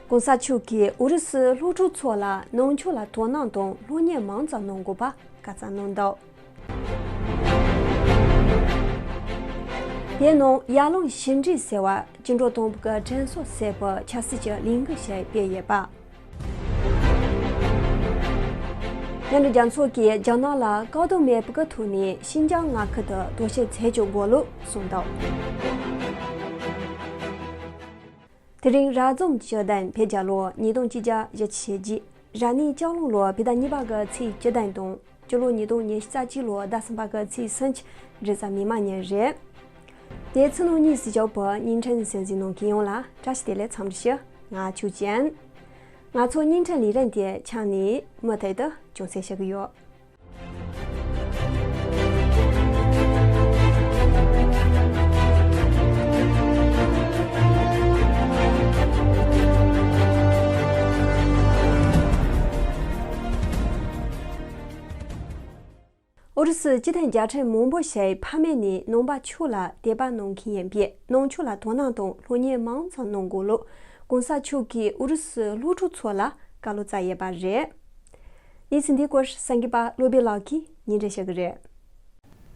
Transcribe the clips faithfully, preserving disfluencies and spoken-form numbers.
༸གོང་ས་མཆོག་གིས་ཨུ་རུ་སུའི་སློབ་ཕྲུག་ཚོ་ལ་ནང་ཆོས་ལ་དོ་སྣང་དང་སློབ་གཉེར་མང་ཙམ་གནང་དགོས་པ་བཀའ་སྩལ་གནང་འདུག་དེའི་ནང་ཡར་ལུང་ཞི་འགྲིག་ཟེར་བ་བཅིངས་འགྲོལ་དམ་པ་གི་དྲན་གསོ་ཟེར་བའི་ཆབ་སྲིད་ཀྱི་ལས་འགུལ་ཞིག་སྤེལ་ཡོད་པ། མཉམ་འབྲེལ་རྒྱལ་ཚོགས་ཀྱིས་རྒྱ་ནག་ལ་བཀག་སྡོམ་མེད་པ་གི་ཐོག་ནས་ཤིན་ཅང་མངའ་ཁུལ་དུ་དོ་ཤལ་འཛུགས་རྒྱུའི་འགོ་ལུགས་གསུངས་འདུག་དེ་རིང་རབ་འབྱམས་སྤྱི་ཟླ་བོད་རྒྱལ་ལོ་ཉིས་སྟོང་ཆིག་བརྒྱ་བཞི་བཅུ་ཞེ་གཅིག་རབ་གནས་ལྕགས་ལུག་ལོ་བོད་ཟླ་གཉིས་པ་གི་ཚེས་བཅུ་བདུན་དང་། སྤྱི་ལོ་ཉིས་སྟོང་ཉི་ཤུ་རྩ་གཅིག་ལོ་ཟླ་གསུམ་པ་གི་ཚེས་སུམ་ཅུ་རེས་གཟའ་མིག་དམར་ཉིན་རེད། དེ་ཚོའི་ནང་གནས་སུ་བཞུགས་པའི་བརྙན་འཕྲིན་གསན་གཟིགས་གནང་མཁན་ཡོངས་ལ་བཀྲ་ཤིས་བདེ་ལེགས་འཚམས་འདྲི་ཞུ། ང་ཆོས་ཅན། ང་ཚོ་བརྙན་འཕྲིན་ལས་རིམ་དེ་ཆ་ནས་མུ་མཐུད་དུ་ཅུང་ཟད་བཤད་ཀྱི་ཡོད། ཨུ་རུ་སུའི་སྤྱི་མཐུན་རྒྱལ་ཁྲིམས་མང་པོ་ཞིག་ཕ་མེས་ནས་ནང་པ་ཕྱོགས་ལ་དད་པ་གནང་མཁན་ཡིན་པས་ནང་ཆོས་ལ་དོ་སྣང་དང་སློབ་གཉེར་མང་ཙམ་གནང་དགོས་ལུགས་༸གོང་ས་མཆོག་གིས་ཨུ་རུ་སུའི་སློབ་ཕྲུག་ཚོ་ལ་བཀའ་སློབ་སྩལ་ཡོད་པ་རེད། གནས་ཚུལ་འདིའི་སྐོར་གསར་འགོད་པ་བློ་བྷེ་ལགས་ཀྱིས་སྙན་སྒྲོན་ཞུ་གི་རེད།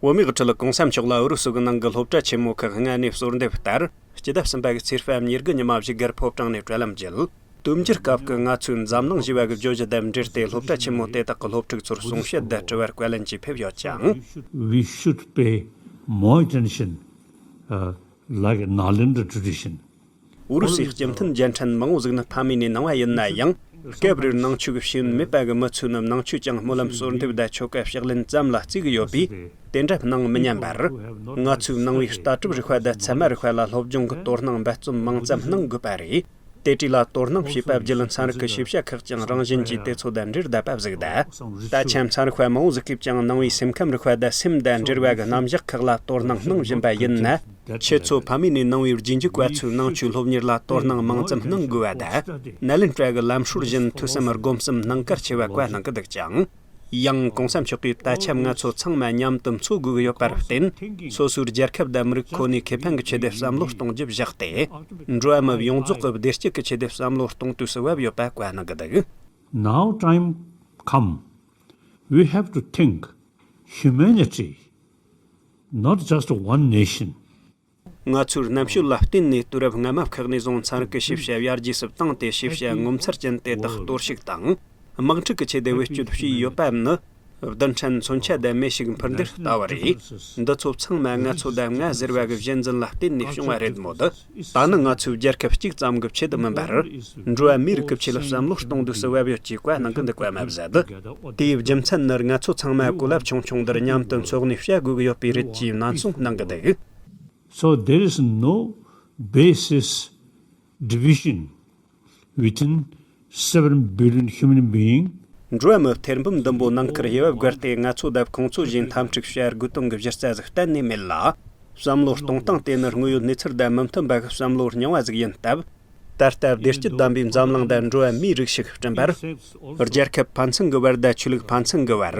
བོད་མིའི་དབུ་ཁྲིད་༸གོང་ས་མཆོག་ལ་ཨུ་རུ་སུ་གི་ནང་གི་སློབ་གྲྭ་ཆེན་མོ་ཁག་སྔ་ནས་གསོལ་འདེབས་ལྟར། སྤྱི་ཟླ་གསུམ་པ་གི་ཚེས་པ་ཉེར་དགུ་ཉི་མ་བཞུགས་སྒར་ཕོ་བྲང་ནས་གྲོལ་ལམ་བརྒྱུད། དུས་འགྱུར་སྐབས་ཀྱི་ང་ཚོའི་འཛམ་གླིང་ཞེས་པ་གི་བརྗོད་གཞི་དང་འབྲེལ་ཏེ་སློབ་གྲྭ་ཆེན་མོ་དེ་དག་གི་སློབ་ཕྲུག་ཚོར་གསུང་བཤད་དང་དྲི་བར་བཀའ་ལན་གྱིས་ཕེབས་ཡོད་ཅིང་། We should pay more attention, uh, like a Nalanda tradition. ཨུ་རུ་སུའི་སྤྱི་མཐུན་རྒྱལ་ཕྲན་མང་བོ་ཟིག་ནི་ཕ་མེས་ནས་ནང་པ་ཡིན་ན་ཡང་། སྐབས་རེར་ནང་ཆོས་ཀྱི་ཤེས་ཡོན་མེད་པ་གི་མི་ཚོས་ནི་ནང་ཆོས་ཀྱང་སྨོན་ལམ་གསོལ་འདེབས་དང་ཆོ་ག་ཕྱག་ལེན་ཙམ་ལ་བརྩི་གི་ཡོད་པས། དེ་འདྲ་སྣང་མི་ཉན་པར། ང་ཚོས་ནང་པའི་ལྟ་གྲུབ་རིག་པ་དང་ཚད་མ་རིག་པ་ལ་སློབ་སྦྱོང་གི་དོ་སྣང་འབད་བརྩོན་མང་ཙམ་གནང་དགོས་པ་རེད། དེ་འདྲ་ལ་དོ་སྣང་བྱེད་པ་བརྒྱུད་ཚན་རིག་གི་ཤེས་བྱ་ཁག་ཀྱང་རང་བཞིན་གྱིས་དེ་ཚོ་དང་འབྲེལ་བསྡད་པ་ཟིག་ད། ད་ཆ་ཚན་རིག་པ་མང་བོ་ཟིག་གིས་ཀྱང་ནང་པའི་སེམས་ཁམས་རིག་པ་དང་སེམས་དང་འབྲེལ་བ་གི་རྣམ་གཞག་ཁག་ལ་དོ་སྣང་གནང་བཞིན་པ་ཡིན་ན། ཁྱེད་ཚོ་ཕ་མེས་ནས་ནང་པའི་རྗེས་འཇུག་པ་ཚོའི་ནང་ཆོས་སློབ་གཉེར་ལ་དོ་སྣང་མང་ཙམ་གནང་དགོས་པ་དང་། ནཱ་ལེནྡྲ་གི་ལམ་སྲོལ་བཞིན་ཐོས་བསམ་སྒོམ་གསུམ་གནང་གལ་ཆེ་བ་བཀའ་གནང་གི་འདུག་ཅིང་། ཡང་༸གོང་ས་མཆོག་གིས་ད་ཆ་ང་ཚོ་ཚང་མ་མཉམ་དུ་འཚོ་དགོས་ཀྱི་ཡོད་པར་བརྟེན། སོ་སོའི་རྒྱལ་ཁབ་དང་མི་རིགས་ཁོ་ནའི་ཁེ་ཕན་གྱི་ཆེད་དུ་བསམ་བློ་གཏོང་རྒྱུ་བཞག་སྟེ། འགྲོ་བ་མི་ཡོངས་རྫོགས་ཀྱི་བདེ་སྐྱིད་ཀྱི་ཆེད་དུ་བསམ་བློ་གཏོང་དུས་སུ་བབ་ཡོད་པ་བཀའ་གནང་གི་འདུག Now time come, we have to think humanity, not just one nation. ང་ཚོས་རྣམ་དཔྱོད་ལ་བརྟེན་ནས་དུས་རབས་སྔ་མ་ཁག་ནས་བཟུང་ཚན་རིག་གི་ཤེས་བྱ་ཡར་རྒྱས་སུ་བཏང་སྟེ། ཤེས་བྱ་ངོ་མཚར་ཅན་དེ་དག་གཏོར་བཤིག་དང་། དམག་འཁྲུག་གི་ཆེད་དུ་བེད་སྤྱོད་བྱས་ཡོད་པ་ནི། རྡུལ་ཕྲན་མཚོན་ཆ་དང་མེ་ཞིག་འཕུར་འདེད་ལྟ་བུ་རེད། འདི་ཚོ་ཚང་མ་ང་ཚོ་དང་ང་ཟེར་བ་གི་གཞི་འཛིན་ལ་བརྟེན་ནས་བྱུང་བ་རེད་མོད། ད་ནི་ང་ཚོའི་རྒྱལ་ཁབ་གཅིག་ཙམ་གྱི་ཆེད་དུ་མིན་པར། འགྲོ་བ་མིའི་རིགས་ཀྱི་ཆེད་ལ་བསམ་བློ་གཏོང་དུས་སུ་བབ་ཡོད་ཅེས་བཀའ་གནང་གི་འདུག་པ་མ་ཟད། དེའི་རྒྱུ་མཚན་ནི་ང་ཚོ་ཚང་མ་གོ་ལ་ཆུང་ཆུང་འདིར་མཉམ་དུ་འཚོ་གནས་བྱ་དགོས་ཀྱི་ཡོད་པས་རེད་ཅེས་ནན་གསུངས་གནང་གི་འདུག So there is no basis division within seven billion human being. འགྲོ་བ་མི་ཐེར་འབུམ་བདུན་པོ་ནང་ཁུལ་དབྱེ་བ་བགར་ཏེ་ང་ཚོ་དང་ཁོང་ཚོ་ཞེས་འཐབ་འཁྲུག་བྱ་དགོས་དོན་གྱི་གཞི་རྩ་ཟིག་གཏན་ནས་མེད་ལ། བསམ་བློ་གཏོང་སྟངས་དེ་ནི་དངོས་ཡོད་གནས་ཚུལ་དང་མི་མཐུན་པ་གི་བསམ་བློ་རྙིང་བ་ཟིག་ཡིན་སྟབས། ད་ལྟ་བདེ་སྐྱིད་ལྡན་པའི་འཛམ་གླིང་དང་འགྲོ་བ་མིའི་རིགས་ཤིག་བསྐྲུན་པར། རྒྱལ་ཁབ་ཕན་ཚུན་གྱི་བར་དང་ཆོས་ལུགས་ཕན་ཚུན་གྱི་བར།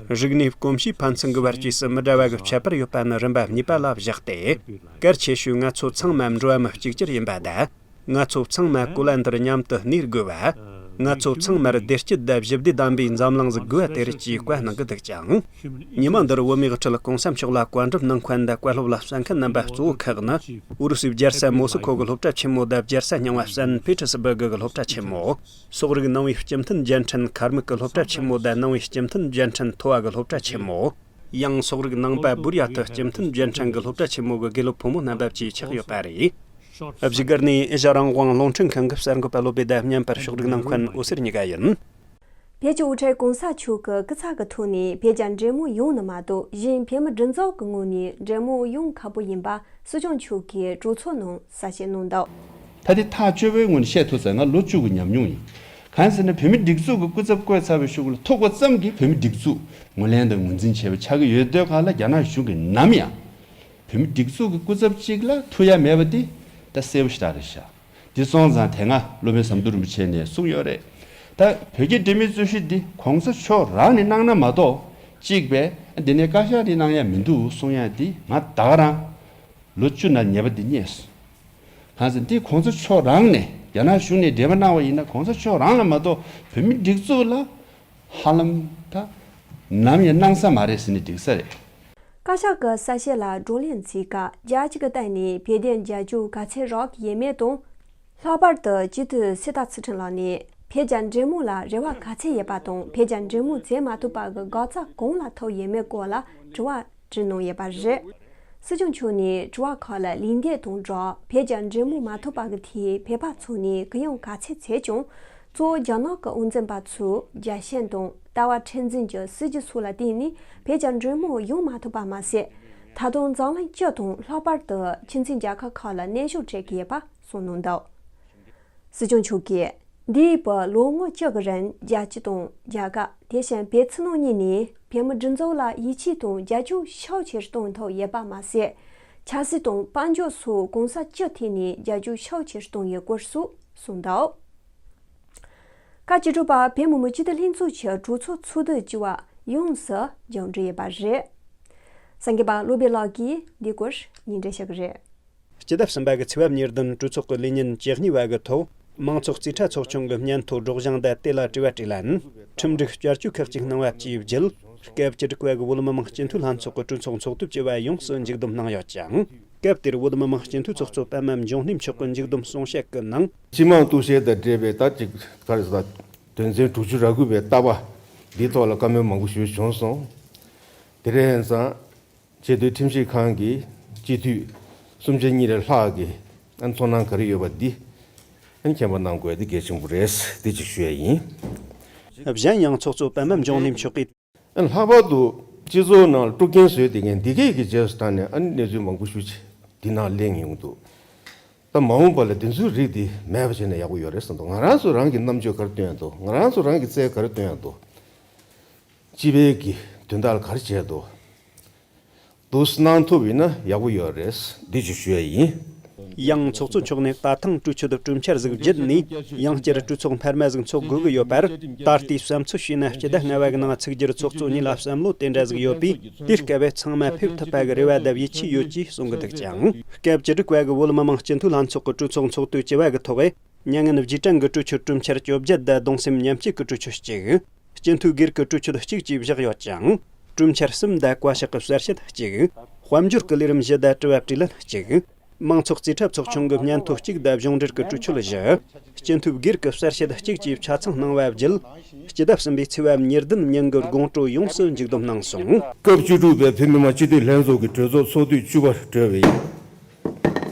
རིག་གནས་གོམས་གཤིས་ཕན་ཚུན་གྱི་བར་བཅས་སུ་མི་འདྲ་བ་གི་ཁྱད་པར་ཡོད་པ་ནི་རིམ་པ་གཉིས་པ་ལ་བཞག་སྟེ། གལ་ཆེ་ཤོས་ང་ཚོ་ཚང་མ་འགྲོ་བ་མི་གཅིག་གྱུར་ཡིན་པ་དང་། ང་ཚོ་ཚང་མ་གོ་ལ་འདིར་མཉམ་དུ་གནས་དགོས་པ། ང་ཚོ་ཚང་མར་བདེ་སྐྱིད་དང་ཞི་བདེ་ལྡན་པའི་འཛམ་གླིང་ཟིག་དགོས་པ་དེ་རེད་ཅེས་བཀའ་གནང་གི་འདུག་ཅིང་། ཉི་མ་འདིར་བོད་མིའི་དབུ་ཁྲིད་༸གོང་ས་མཆོག་ལ་བཀའ་འགྲུབ་གནང་མཁན་དང་བཀའ་སློབ་ལ་གསན་མཁན་རྣམ་པ་གཙོ་བོ་ཁག་ནི། ཨུ་རུ་སུའི་རྒྱལ་ས་མོ་སི་ཁོ་གི་སློབ་གྲྭ་ཆེན་མོ་དང་རྒྱལ་ས་རྙིང་བ་སན་པེ་ཏི་སི་སྦུག་གི་སློབ་གྲྭ་ཆེན་མོ། སོག་རིགས་ནང་པའི་སྤྱི་མཐུན་རྒྱལ་ཕྲན་ཁར་མུག་གི་སློབ་གྲྭ་ཆེན་མོ་དང་ནང་པའི་སྤྱི་མཐུན་རྒྱལ་ཕྲན་ཐོ་བ་གི་སློབ་གྲྭ་ཆེན་མོ། ཡང་སོག་རིགས་ནང་པ་བུར་ཡ་ཐི་སྤྱི་མཐུན་རྒྱལ་ཕྲན་གྱི་སློབ་གྲྭ་ཆེན་མོ་གི་དགེ་སློབ་ཕོ་མོ་རྣམ་པ་བཅས་ཆགས་ཡོད་པ་རེད། བཞུགས་སྒར་ནས་ཨེ་ཤ་རང་དབང་རླུང་འཕྲིན་ཁང་གི་གསར་འགོད་པ་བློ་བྷེ་དང་མཉམ་པར་ཕྱོགས་སྒྲིག་གནང་མཁན་འོད་ཟེར་གཉིས་ཀ་ཡིན། བོད་ཀྱི་དབུ་ཁྲིད་༸གོང་ས་མཆོག་གི་སྐུ་ཚབ་ཀྱི་ཐོག་ནས་བོད་རྒྱ་འབྲེལ་མོལ་ཡོང་ནི་མ་གཏོགས་གཞན་བོད་མི་སྒྲིག་འཛུགས་ཀྱི་ངོས་ནས་འབྲེལ་མོལ་ཡོང་ཁག་པོ་ཡིན་པ་སྲིད་སྐྱོང་མཆོག་གིས་གྲོས་ཚོགས་ནང་གསལ་བཤད་གནང་འདུག་ད་དེ་ཐག་ཆོད་པོའི་ངོས་ནས་བཤད་ཐུབ་ཚར། ང་ལོ་བཅུ་གི་ཉམས་མྱོང་ཡིན། གང་ཟེར་ན་བོད་མི་སྒྲིག་འཛུགས་ཀྱི་སྐུ་ཚབ་བསྐོས་ཚར་བའི་གཞུག་ལ་ཐུག་པ་ཙམ་གྱིས་བོད་མི་སྒྲིག་འཛུགས་ངོས་ལེན་དང་ངོས་འཛིན་བྱས་པ་ཆགས་ཀྱི་ཡོད་དུས་ག་ལ་རྒྱ་ནག་གཞུང་གིས་ནམ་ཡང་བོད་མི་སྒྲིག་འཛུགས་ཀྱི་སྐུ་ཚབ་གཅིག་ལ་ཐུག་ཡ་མེད་པ་དེ་ད་གསལ་པོ་ཞེ་དྲག་རེད་ཤག་དེ་སོང་ཙང་དེ་སྔ་སློབ་དཔོན་ཟམ་གདོང་རིན་པོ་ཆེ་ནས་གསུངས་ཡོད་རེད། ད་བོད་ཀྱི་འབྲེལ་མོལ་རྩོད་གཞི་འདི་༸གོང་ས་མཆོག་རང་ནས་གནང་ན་མ་གཏོགས་གཅིག་པས་འདི་ནས་བཀའ་ཤག་ནས་གནང་ཡ་མི་འདུག་གསུང་ཡ་འདི་ང་ད་ག་རང་ལོ་བཅུ་ནང་ཉེས་པ་འདི་རྙེད་སོང་། གང་ཟེར་འདི་༸གོང་ས་མཆོག་རང་ནས་ རྒྱ་ནག་གཞུང་ནས་འབྲེལ་བ་གནང་བ་ཡིན་ན་གོང་ས་མཆོག་རང་ལ་མ་གཏོགས་བོད་མི་སྒྲིག་འཛུགས་ལ་ཧ་ལམ་ད་ནམ་ཡང་གནང་ས་མ་རེད་ཟེར་ནས་འགྲིག་ས་རེད། བཀའ་ཤག་གི་གསལ་བཤད་ལ་བགྲོ་གླེང་བྱེད་སྐབས་རྒྱལ་སྤྱི་གི་སྟེང་ནས་བོད་དོན་རྒྱབ་སྐྱོར་ག་ཚད་རག་གི་ཡོད་མེད་དང་། ལྷག་པར་དུ་སྤྱི་འཐུས་སྲི་ཐ་ཚུལ་ཁྲིམས་ལགས་ནས་བོད་རྒྱ་འབྲེལ་མོལ་ལ་རེ་བ་ག་ཚད་ཡོད་པ་དང་བོད་རྒྱ་འབྲེལ་མོལ་བྱེད་མ་ཐུབ་པ་གི་དགག་བྱ་གང་ལ་ཐུག་ཡོད་མེད་སྐོར་ལ་དྲི་བ་དྲིས་གནང་ཡོད་པ་རེད། སྲིད་སྐྱོང་མཆོག་ནས་དྲི་བ་ཁག་ལ་ལན་འདེབས་དང་སྦྲགས་བོད་རྒྱ་འབྲེལ་མོལ་མ་ཐུབ་པ་གི་ཐད་བོད་པ་ཚོ་ནས་གུ་ཡངས་ག་ཚད་བྱས་ཀྱང་། གཙོ་བོ་རྒྱ་ནག་གི་དབང་འཛིན་པ་ཚོས་རྒྱལ་ཞེན་དང་ལྟ་བ་མཁྲེགས་འཛིན་གྱི་སྲིད་ཇུས་སོགས་ལ་བརྟེན་ནས་བོད་རྒྱ་འབྲེལ་མོལ་ཡོང་མ་ཐུབ་པ་མ་ཟད། ད་དུང་འཛམ་གླིང་སྤྱི་དང་ལྷག་པར་དུ་ཕྱི་འཛིན་རྒྱལ་ཁབ་ཁག་ལ་གནོན་ཤུགས་སྤྲད་ཀྱི་ཡོད་པ་གསུངས་གནང་འདུག། སྲིད་སྐྱོང་མཆོག་གིས་འདས་པའི་ལོ་ངོ་བཅུ་གི་རིང་རྒྱལ་སྤྱི་དང་རྒྱལ་ཁབ། དེ་བཞིན་བོད་ཕྱི་ནང་གཉིས་ནས་བོད་མི་སྒྲིག་འཛུགས་ལ་ཡིད་ཆེས་དང་རྒྱབ་སྐྱོར་ཤུགས་ཆེར་གཏོང་ཐུབ་ཡོད་པ་མ་ཟད། ཆབ་སྲིད་དང་དཔལ་འབྱོར་སོགས་གང་ས་ཅི་ཐད་ནས་རྒྱབ་སྐྱོར་ཤུགས་ཆེར་གཏོང་ཡོད་སྐོར་སོགས་གསུངས་འདུག། བཀའ་བཅུ་དྲུག་པ་བོད་མི་མང་སྤྱི་འཐུས་ལྷན་ཚོགས་ཀྱི་གྲོས་ཚོགས་ཚོགས་དུས་བཅུ་པ་ཡོངས་སུ་མཇུག་སྒྲིལ་ཡོད་པ་རེད། གསར་འགོད་པ་བློ་བྷེ་ལགས་ཀྱིས་འདིའི་སྐོར་སྙན་སྒྲོན་ཞུ་གི་རེད། སྤྱི་ཟླ་གསུམ་པ་གི་ཚེས་པ་ཉེར་བདུན་གྲོས་ཚོགས་ཀྱི་ལས་ཉིན་བཅུ་གཉིས་པ་གི་ཐོག་མང་ཚོགས་རྩིས་ཁྲ་ཚོགས་ཆུང་གི་སྙན་ཐོ་སྒྲོག་སྦྱང་དང་དེ་ལ་དྲི་བ་དྲིས་ལན། ཁྲིམས་སྒྲིག་བསྐྱར་བཅོས་ཁག་ཅིག་གནང་བ་བཅས་བརྒྱུད། སྐབས་བཅུ་དྲུག་པ་གི་བོད་མི་མང་སྤྱི་འཐུས་ལྷན་ཚོགས་ཀྱི་གྲོས་ཚོགས་ཚོགས་དུས་བཅུ་པ་ཡོངས་སུ་མཇུག་བསྡོམས་གནང་ཡོད་ཅིང་། སྐབས་དེར་བོད་མི་མང་སྤྱི་འཐུས་ཚོགས་གཙོ་པད་མ་འབྱུང་གནས་མཆོག་གི་མཇུག་བསྡོམས་གསུང་བཤད་ཀྱི་ནང་། སྤྱི་དམངས་གཏུག་བཤེར་དང་འབྲེལ་བའི་ད་ཅིག་ག་རེ་ཟེར། དོན་ཚན་དྲུག་ཅུ་རེ་དགུ་པའི་ལྟ་བ་འདིའི་ཐོག་ལ་བཀའ་མོལ་མང་པོ་ཞུས་བྱུང་སོང་། དེ་རེད་ཙང་། ཆེས་མཐོའི་ཁྲིམས་ཞིབ་ཁང་གི་སྤྱི་འཐུས་སུམ་ཆ་གཉིས་ལས་ལྷག་གི་ཨ་ཚོར་སྣང་ག་རེ་ཡོད་པ་འདི་ཨ་མཁྱེན་པ་གནང་དགོས་འདི་གལ་ཆེན་པོ་རེད། འདི་གཅིག་ཞུ་ཡ་ཡིན། གཞན་ཡང་ཚོགས་གཙོ་པད་མ་འབྱུང་གནས་མཆོག་གིས། ཨ་ལྷག་པར་དུ་སྤྱི་ཚོགས་ནང་ལ་དཀྲུག་རྐྱེན་བཟོས་དེ་ངས་འདི་གས་ཀྱི་རྗེས་སུ་བཏང་ནས་ཨ་གནས་ཚུལ་མང་པོ་ཞུ་ཆེ་འདི་ནང་གླེང་ཡོང་འདུག། ད་མ་འོངས་པ་ལ་འདི་ཚོའི་རིགས་འདི་མེད་པ་བྱས་ན་ཡག་པོ་ཡོད་རེད་བསམ་འདུག། ང་རང་ཚོ་རང་གི་རྣམ་དཔྱོད་ག་རེ་སྟོན་ཡ་འདུག། ང་རང་ཚོ་རང་གི་རྩལ་ག་རེ་སྟོན་ཡ་འདུག། སྤྱི་པའི་གི་དོན་དག་ལ་ག་རེ་བྱས་འདུག། འདུག་སེ་གནང་ཐུབ་ཡིན་ན་ཡག་པོ་ཡོད་རེད། འདི་ཅིག་ཞུ་ཡ་ཡིན། ཡང་ཚོགས་གཙོ་མཆོག་ནས་ད་ཐེངས་གྲོས་ཆོད་དུ་གྲོས་འཆར་ཟིག་བརྒྱུད་ནས་ཡང་བསྐྱར་གྲོས་ཚོགས་འཕར་མ་ཟིག་འཚོགས་དགོས་ཀྱི་ཡོད་པར། ད་ལྟའི་བསམ་ཚུལ་བྱས་ན་སྤྱི་ཟླ་ལྔ་པ་གི་ནང་ཚིག་སྒྱུར་ཚོགས་གཙོ་གཉིས་ལ་བསམ་བློ་དེ་འདྲ་ཟིག་ཡོད་པས། དེའི་སྐབས་ཚང་མ་ཕེབས་ཐུབ་པ་གི་རེ་བ་དང་ཡིད་ཆེས་ཡོད་ཅེས་གསུང་གི་འདུག་ཅིང་། སྐབས་བཅུ་དྲུག་པ་གི་བོད་མི་མང་སྤྱི་འཐུས་ལྷན་ཚོགས་ཀྱི་གྲོས་ཚོགས་ཚོགས་དུས་བཅུ་པ་གི་ཐོག་མྱ་ངན་རྗེས་དྲན་གྱི་གྲོས་ཆོད་གྲོས་འཆར་བཅོ་བརྒྱད་དང་གདུང་སེམས་མཉམ་སྐྱེད་ཀྱི་གྲོས་ཆོད་གཅིག། སྤྱི་འཐུས་སྒེར་གྱི་གྲོས་ཆོད་གཅིག་བཅས་བཞག་ཡོད་ཅིང་། གྲོས་འཆར་གསུམ་དང་བཀའ་ཤག་གི་གསལ་བཤད་གཅིག། དཔལ་འབྱོར་གྱི་ལས་རིམ་བཞི་དང་དྲི་བ་དྲིས་ལན་གཅིག། མང་ཚོགས་རྩིས་ཁྲ་ཚོགས་ཆུང་གི་སྙན་ཐོ་གཅིག་དང་གཞུང་འབྲེལ་གྱི་གྲོས་ཆོད་བཞི། སྤྱི་འཐུས་སྒེར་གྱི་གསལ་བཤད་གཅིག་བཅས་ཆ་ཚང་གནང་བ་བརྒྱུད། སྤྱི་ཟླ་གསུམ་པའི་ཚེས་པ་ཉེར་བདུན་ཉིན་གྱི་དགོང་དྲོ་ཡོངས་སུ་མཇུག་བསྡོམས་གནང་སོང་། སྐབས་བཅུ་དྲུག་པའི་བོད་མི་མང་སྤྱི་འཐུས་ལྷན་ཚོགས་ཀྱི་གྲོས་ཚོགས་ཚོགས་དུས་བཅུ་པར་གྲོལ་བ་ཡིན།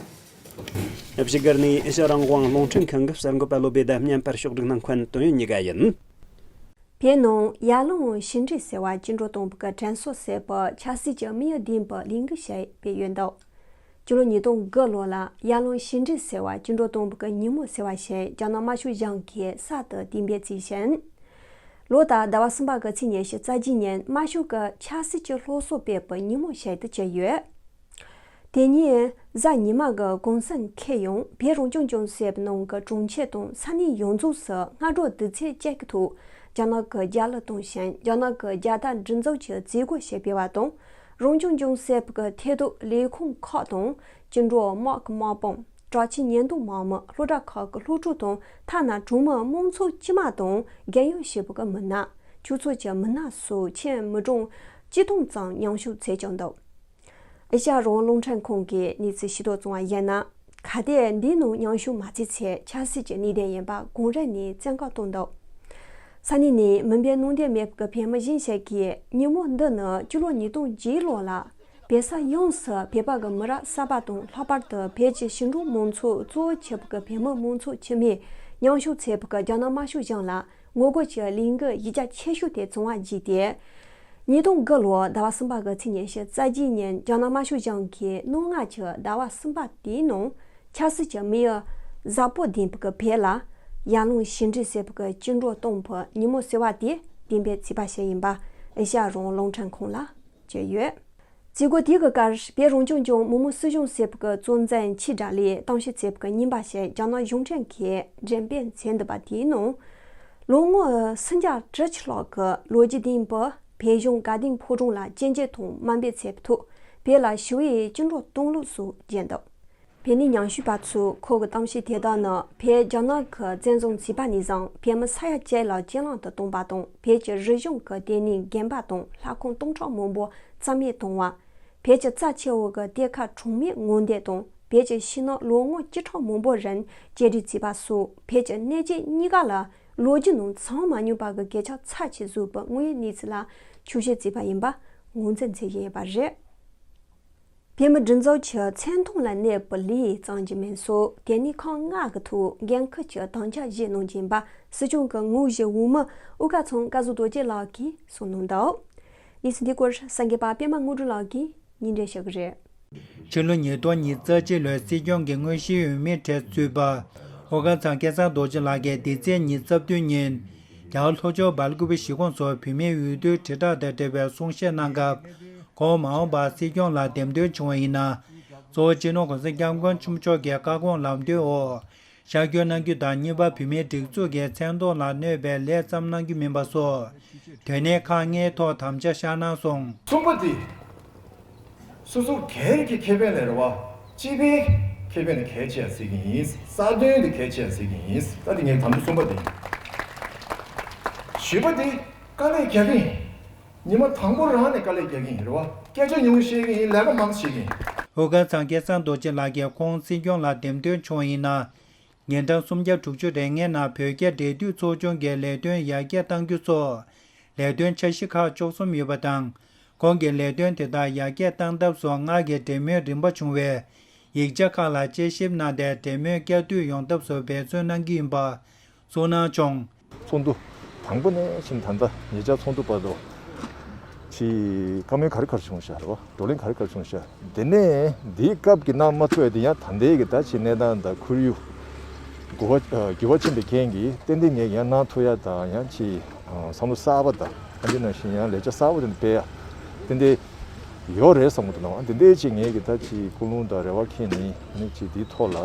བཞུགས་སྒར་ནས་ཨེ་ཤ་ཡ་རང་དབང་རླུང་འཕྲིན་ཁང་གི་གསར་འགོད་པ་བློ་བྷེ་དང་བརྙན་པར་ཕྱོགས་སྒྲིག་གནང་མཁན་དོན་ཡོད་གཉིས་ཀ་ཡིན། བོད་ནང་ཡར་ཀླུང་ཞིང་འབྲས་ཟེར་བ་བཅིངས་འགྲོལ་གཏོང་བའི་དྲན་གསོ་ཟེར་བའི་ཆབ་སྲིད་ཀྱི་དམིགས་ཡུལ་ལྡན་པའི་ལས་འགུལ་ཞིག་སྤེལ་ཡོད་འདུག། སྤྱི་ལོ་ཉིས་སྟོང་དགུ་ལོ་ལ་ཡར་ཀླུང་ཞིང་འབྲས་ཟེར་བ་བཅིངས་འགྲོལ་གཏོང་བའི་ཉིན་མོ་ཟེར་བ་ཞིག་རྒྱ་ནག་དམར་ཤོག་གཞུང་གིས་གསར་དུ་གཏན་འབེབས་བྱས་ཤིང་། ལོ་ལྟར་ཟླ་བ་གསུམ་པ་གི་ཚེས་ཉི་ཤུ་རྩ་བརྒྱད་ཉིན་དམར་ཤོག་གི་ཆབ་སྲིད་ཀྱི་སློབ་གསོ་སྤེལ་བའི་ཉིན་མོ་ཞིག་ཏུ་གྱུར་ཡོད། དེ་ཉིན་གཟའ་ཉི་མ་གི་གུང་སེང་འཁེལ་ཡང་བོད་རང་སྐྱོང་ལྗོངས་ཟེར་བའི་ནང་གི་གྲོང་ཁྱེར་དང་ས་གནས་ཡོངས་རྫོགས་སུ་སྔ་དྲོ་དུས་ཚོད་བཅུ་གི་ཐོག་རྒྱ་ནག་གི་རྒྱལ་གླུ་བཏང་ཞིང་རྒྱ་ནག་གི་རྒྱལ་དར་སྒྲེང་འཛུགས་ཀྱི་མཛད་སྒོ་ཞིག་སྤེལ་བ་དང་། རང་སྐྱོང་ལྗོངས་ཟེར་བའི་ཐད་གཏོགས་ལས་ཁུངས་ཁག་དང་། བཅིངས་འགྲོལ་དམག་གི་དམག་དཔུང་། དྲག་ཆས་ཉེན་རྟོག་དམག་མི། སློབ་གྲྭ་ཁག་གི་སློབ་ཕྲུག་དང་ཐ་ན་གྲོང་མི་དམངས་ཚོགས་དཀྱུས་མ་དང་རྒན་ཡོལ་ཞེས་པ་གི་མི་སྣ། ཆོས་ཚོགས་ཀྱི་མི་སྣ་སོགས་ཁྱོན་མི་གྲངས་བཅུ་སྟོང་ཙམ་མཉམ་ཞུགས་བྱས་ཀྱང་འདུག། ཨེ་ཤ་ཡ་རང་དབང་རླུང་འཕྲིན་ཁང་གིས་གནས་ཚུལ་ཤེས་རྟོགས་བྱུང་བ་ཡིན་ན། གལ་ཏེ་འདིའི་ནང་མཉམ་ཞུགས་མ་བྱས་ཚེ་ཆབ་སྲིད་ཀྱི་གནད་དོན་ཡིན་པ་གོང་རིམ་ནས་བཙན་བཀའ་བཏང་འདུག། ས་གནས་ནས་མི་འབོར་སྣང་དོན་མེད་པའི་བོད་མི་གཞན་ཞིག་གིས་ཉིན་མོ་འདི་ནི་སྤྱི་ལོ་ཉིས་སྟོང་བརྒྱད་ལོ་ལ། བོད་ས་ཡོངས་སུ་བོད་པ་གི་མི་རབས་གསར་པ་དང་ལྷག་པར་དུ་བོད་ཀྱི་ཞིང་འབྲོག་མང་ཚོགས་གཙོ་བོ་བྱས་པའི་བོད་མི་མང་ཚོགས་དཀྱུས་མས་མཉམ་ཞུགས་བྱས་པའི་རྒྱ་ནག་དམར་ཤོག་གཞུང་ལ་ངོ་རྒོལ་གྱི་ལས་འགུལ་གཞི་རྒྱ་ཆེ་ཤོས་དེ་བྱུང་བ་བརྒྱུད་དེ། ཉིས་སྟོང་དགུ་ལོའི་ཟླ་བ་གསུམ་པ་གི་ཚེས་ཉི་ཤུ་རྩ་བརྒྱད་ཉིན་རྒྱ་ནག་དམར་ཤོག་གཞུང་གིས་གནངས་ལྔ་གི་ཟླ་བ་གསུམ་པ་དེའི་ནང་ཆབ་སྲིད་ཀྱི་དམིགས་ཡུལ་གཟར་པོ་ལྡན་པའི་བོད་ལ་ཡར་ཀླུང་ཞིང་འབྲས་ཟེར་བའི་བཅིངས་འགྲོལ་གཏོང་བའི་ཉིན་མོ་ཟེར་བ་དེ་གཏན་འབེབས་བྱས་པ་ཞིག་ཡིན་པ་ཨེ་ཤ་ཡ་རང་དབང་རླུང་འཕྲིན་ཁང་ལ་བརྗོད་ཡོད། མཛད་སྒོ་དེ་གི་སྐབས་བོད་རང་སྐྱོང་ལྗོངས་མི་དམངས་སྲིད་གཞུང་ཟེར་བའི་གཙོ་འཛིན་ཆེ་དགྲ་ལས་གཏམ་བཤད་བྱས་པའི་རྙིང་པ་ཞིག་རྒྱ་ནག་གཞུང་འབྲེལ་གྱིས་འགྲེམས་སྤེལ་མཛད་འདུག་པ་དེའི་ནང་། ལོ་ངོ་སུམ་བརྒྱ་དྲུག་ཅུ་ལྷག་གི་ལོ་རྒྱུས་ལྡན་པའི་བོད་གཞུང་དགའ་ལྡན་ཕོ་བྲང་ལ་སྤྱན་འབུལ་དང་དམའ་འབེབས་བྱས་པའི་ཐོག་བོད་ལ་ཞི་བའི་བཅིངས་འགྲོལ་གཏོང་ལུགས་སོགས་བརྗོད་འདུག། བོད་ནས་མཉམ་ཞུགས་པ་ཚོས་ཁོ་གི་གཏམ་བཤད་དེ་དག་ནི་བོད་རྒྱ་ནག་གི་བཙན་བཟུང་བྱས་པ་ནས་བཟུང་བོད་མི་ས་ཡ་བརྒྱད་ལ་གྱེན་ལངས་དུ་བཏང་པ་དང་བོད་ཀྱི་རིག་གཞུང་གི་ལྟེ་གནས་དགོན་པ་དང་ལྷ་ཁང་སྟོང་ཕྲག་མང་པོ་རྩ་མེད་བཏང་བ། བོད་ཀྱི་རྩ་ཆེ་བོ་གི་གཏེར་ཁ་གྲངས་མེད་དངོས་འདེད་དང་བོད་ཀྱི་ཕྱི་ནང་ལོ་ངོ་བཅུ་ཕྲག་མང་པོ་རིང་བཅད་རེས་བྱས་པ་སོགས་བོད་ཀྱི་གནས་བཅས་གཉིས་ཀ་ལ་ལོ་རྒྱུས་ནང་ཚང་མ་མྱོང་པ་གི་གལ་ཆགས་ཚབས་ཆེ་བཟོས་པའི་དངོས་ཡོད་གནས་ཚུལ་ལ་འཁྱོག་བཤད་བྱས་པ་ཡིན་པ་ངོས་འཛིན་མཛད་བཞིན་ཡོད་པ་རེད། བོད་མི་སྒྲིག་འཛུགས་ཀྱི་མཚན་མཐོང་ལ་གནས་པའི་ལས་གཙང་གྱི་མིན་སོགས་དེ་ནས་ཁག་ལྔ་གི་ཐོག་འགན་འཁུར་གྱི་དམ་བཅའ་བཞེས་གནང་གིན་པ་སྲིད་སྐྱོང་གི་དངོས་གཞི་འོག་མི་ཨོ་དཀར་ཚང་བཀའ་ཟུར་རྡོ་རྗེ་ལགས་ཀྱིས་གསུངས་གནང་འདུག་གནས་ཚུལ་འདི་སྐོར་གསར་འགོད་པ་པད་མ་དངོས་གྲུབ་ལགས་ཀྱིས་སྙན་སྒྲོན་ཞུ་གི་རེད། ཕྱི་ལོ་ཉིས་སྟོང་ཉི་ཤུ་རྩ་གཅིག་ལོའི་སྲིད་སྐྱོང་གི་དངོས་གཞིའི་འོས་མིའི་གྲས་ཚུད་པ་ཨོ་དཀར་ཚང་སྐལ་བཟང་རྡོ་རྗེ་ལགས་ཀྱིས་འདི་ཚེས་ཉི་ཤུ་རྩ་བདུན་ཉིན་རྒྱ་གར་ལྷོ་ཕྱོགས་སྦེལ་ཀུ་པེ་གཞིས་ཁོངས་སུ་བོད་མིའི་འོས་བསྡུའི་དྲིལ་བསྒྲགས་དང་འབྲེལ་བའི་གསུང་བཤད་གནང་སྐབས། ཁོང་མ་འོངས་པར་སྲིད་སྐྱོང་ལ་འདེམས་ཐོན་བྱུང་བ་ཡིན་ན། གཙོ་བོ་སྤྱི་ནོར་གོང་ས་སྐྱབས་མགོན་ཆེན་པོ་མཆོག་གི་བཀའ་དགོངས་ལམ་སྟོན་འོག་ཤར་སྐྱོད་གནང་རྒྱུ་དང་། གཉིས་པ། བོད་མིའི་སྒྲིག་འཛུགས་ཀྱི་མཚན་ཐོག་ལ་གནོད་པའི་ལས་བརྩམས་གནང་རྒྱུ་མིན་པ་སོགས་དོན་གནད་ཁག་ལྔའི་ཐོག་དམ་བཅའ་བཞག་གནང་སོང་། གསུམ་པ་དེ། སོ་སོ་སྒེར་གྱི་ཁེ་ཕན་ལས་རེད་བ། སྤྱི་པའི་ཁེ་ཕན་ལ་གལ་ཆེ་ཡ་ཟེར་གྱི་ཡིན། རྩ་དོན་དེ་གལ་ཆེ་ཡ་ཟེར་གྱི་ཡིན། ད་དེ་ངས་དམ་བཅའ་གསུམ་པ་དེ་ཡིན། བཞི་པ་དེ་དཀའ་ལས་རྒྱག་གི་ཡིན། ཉི་མ་དང་པོ་རང་ནས་དཀའ་ལས་རྒྱག་གི་ཡིན་རེད་བ། སྐད་ཆ་ཉུང་བཤད་ཀྱི་ཡིན། ལས་ཀ་མང་བྱེད་ཀྱི་ཡིན། ཨོ་དཀར་ཚང་སྐལ་བཟང་རྡོ་རྗེ་ལགས་ཀྱིས་ཁོང་སྲིད་སྐྱོང་ལ་འདེམས་ཐོན་བྱུང་བ་ཡིན་ན། ཉིན་གྲངས་སུམ་བརྒྱ་དྲུག་ཅུ་རེ་ལྔའི་ནང་བོད་རྒྱ་འབྲེལ་མཐུད་ཚོགས་ཆུང་གི་ལས་དོན་ཡར་རྒྱས་གཏང་རྒྱུ་སོགས་ལས་དོན་འཆར་གཞི་ཁག་བཅུ་གསུམ་ཡོད་པ་དང་། ཁོང་གིས་ལས་དོན་དེ་དག་ཡར་རྒྱས་གཏང་ཐབས་སུ་སྔར་གྱི་འབྲེལ་མོལ་རིམ་པ་བྱུང་བའི་ཡིག་ཆ་ཁག་ལ་དཔྱད་ཞིབ་གནང་སྟེ། འབྲེལ་མོལ་བསྐྱར་ཟློས་ཡོང་ཐབས་སུ་འབད་བརྩོན་གནང་གི་ཡིན་པ་གསུངས་གནང་བྱུང་། ཚོགས་འདུ་དང་པོ་ནས་ཕྱིན་ད་ལྟ་ཉེ་ཆར་ཚོགས་འདུ་བར་དུ་ཅིག་བཀའ་མོལ་ག་རེ་ག་རེ་བྱུང་ཤག་རེད་བ། བགྲོ་གླེང་ག་རེ་ག་རེ་བྱུང་ཤག་དེ་ནས་འདིའི་སྐབས་ཀྱི་གནང་མ་ཐུབ་ཡ་དེ་ཡང་ད་ལྟའི་གི་ད་ཅིག་གནས་སྟངས་དང་ཁོར་ཡུག་འགྱུར་བ་འགྱུར་བ་ཕྱིན་པའི་རྐྱེན་གྱིས་ཏན་ཏན་ངས་ཡང་གནང་ཐུབ་ཡ་དང་། ཡང་ཅིག་བསམ་བློ་གསར་པ་དང་ཨ་འདི་ནང་བཞིན་ཡང་ལས་འཆར་གསར་པ་དེ་འདྲ་སྤེལ་ཡ་ཏན་ཏན་ཡོད་རེད་བསམ་གྱི་འདུག་ལ། དེ་འདྲའི་ཅིག་ངས་གི་ད་ཅིག་ཀུན་སློང་དང་རེ་བ་འཁྱེར་ནས་ཨ་ནི་ཅིག་འདིའི་ཐོག་ལ་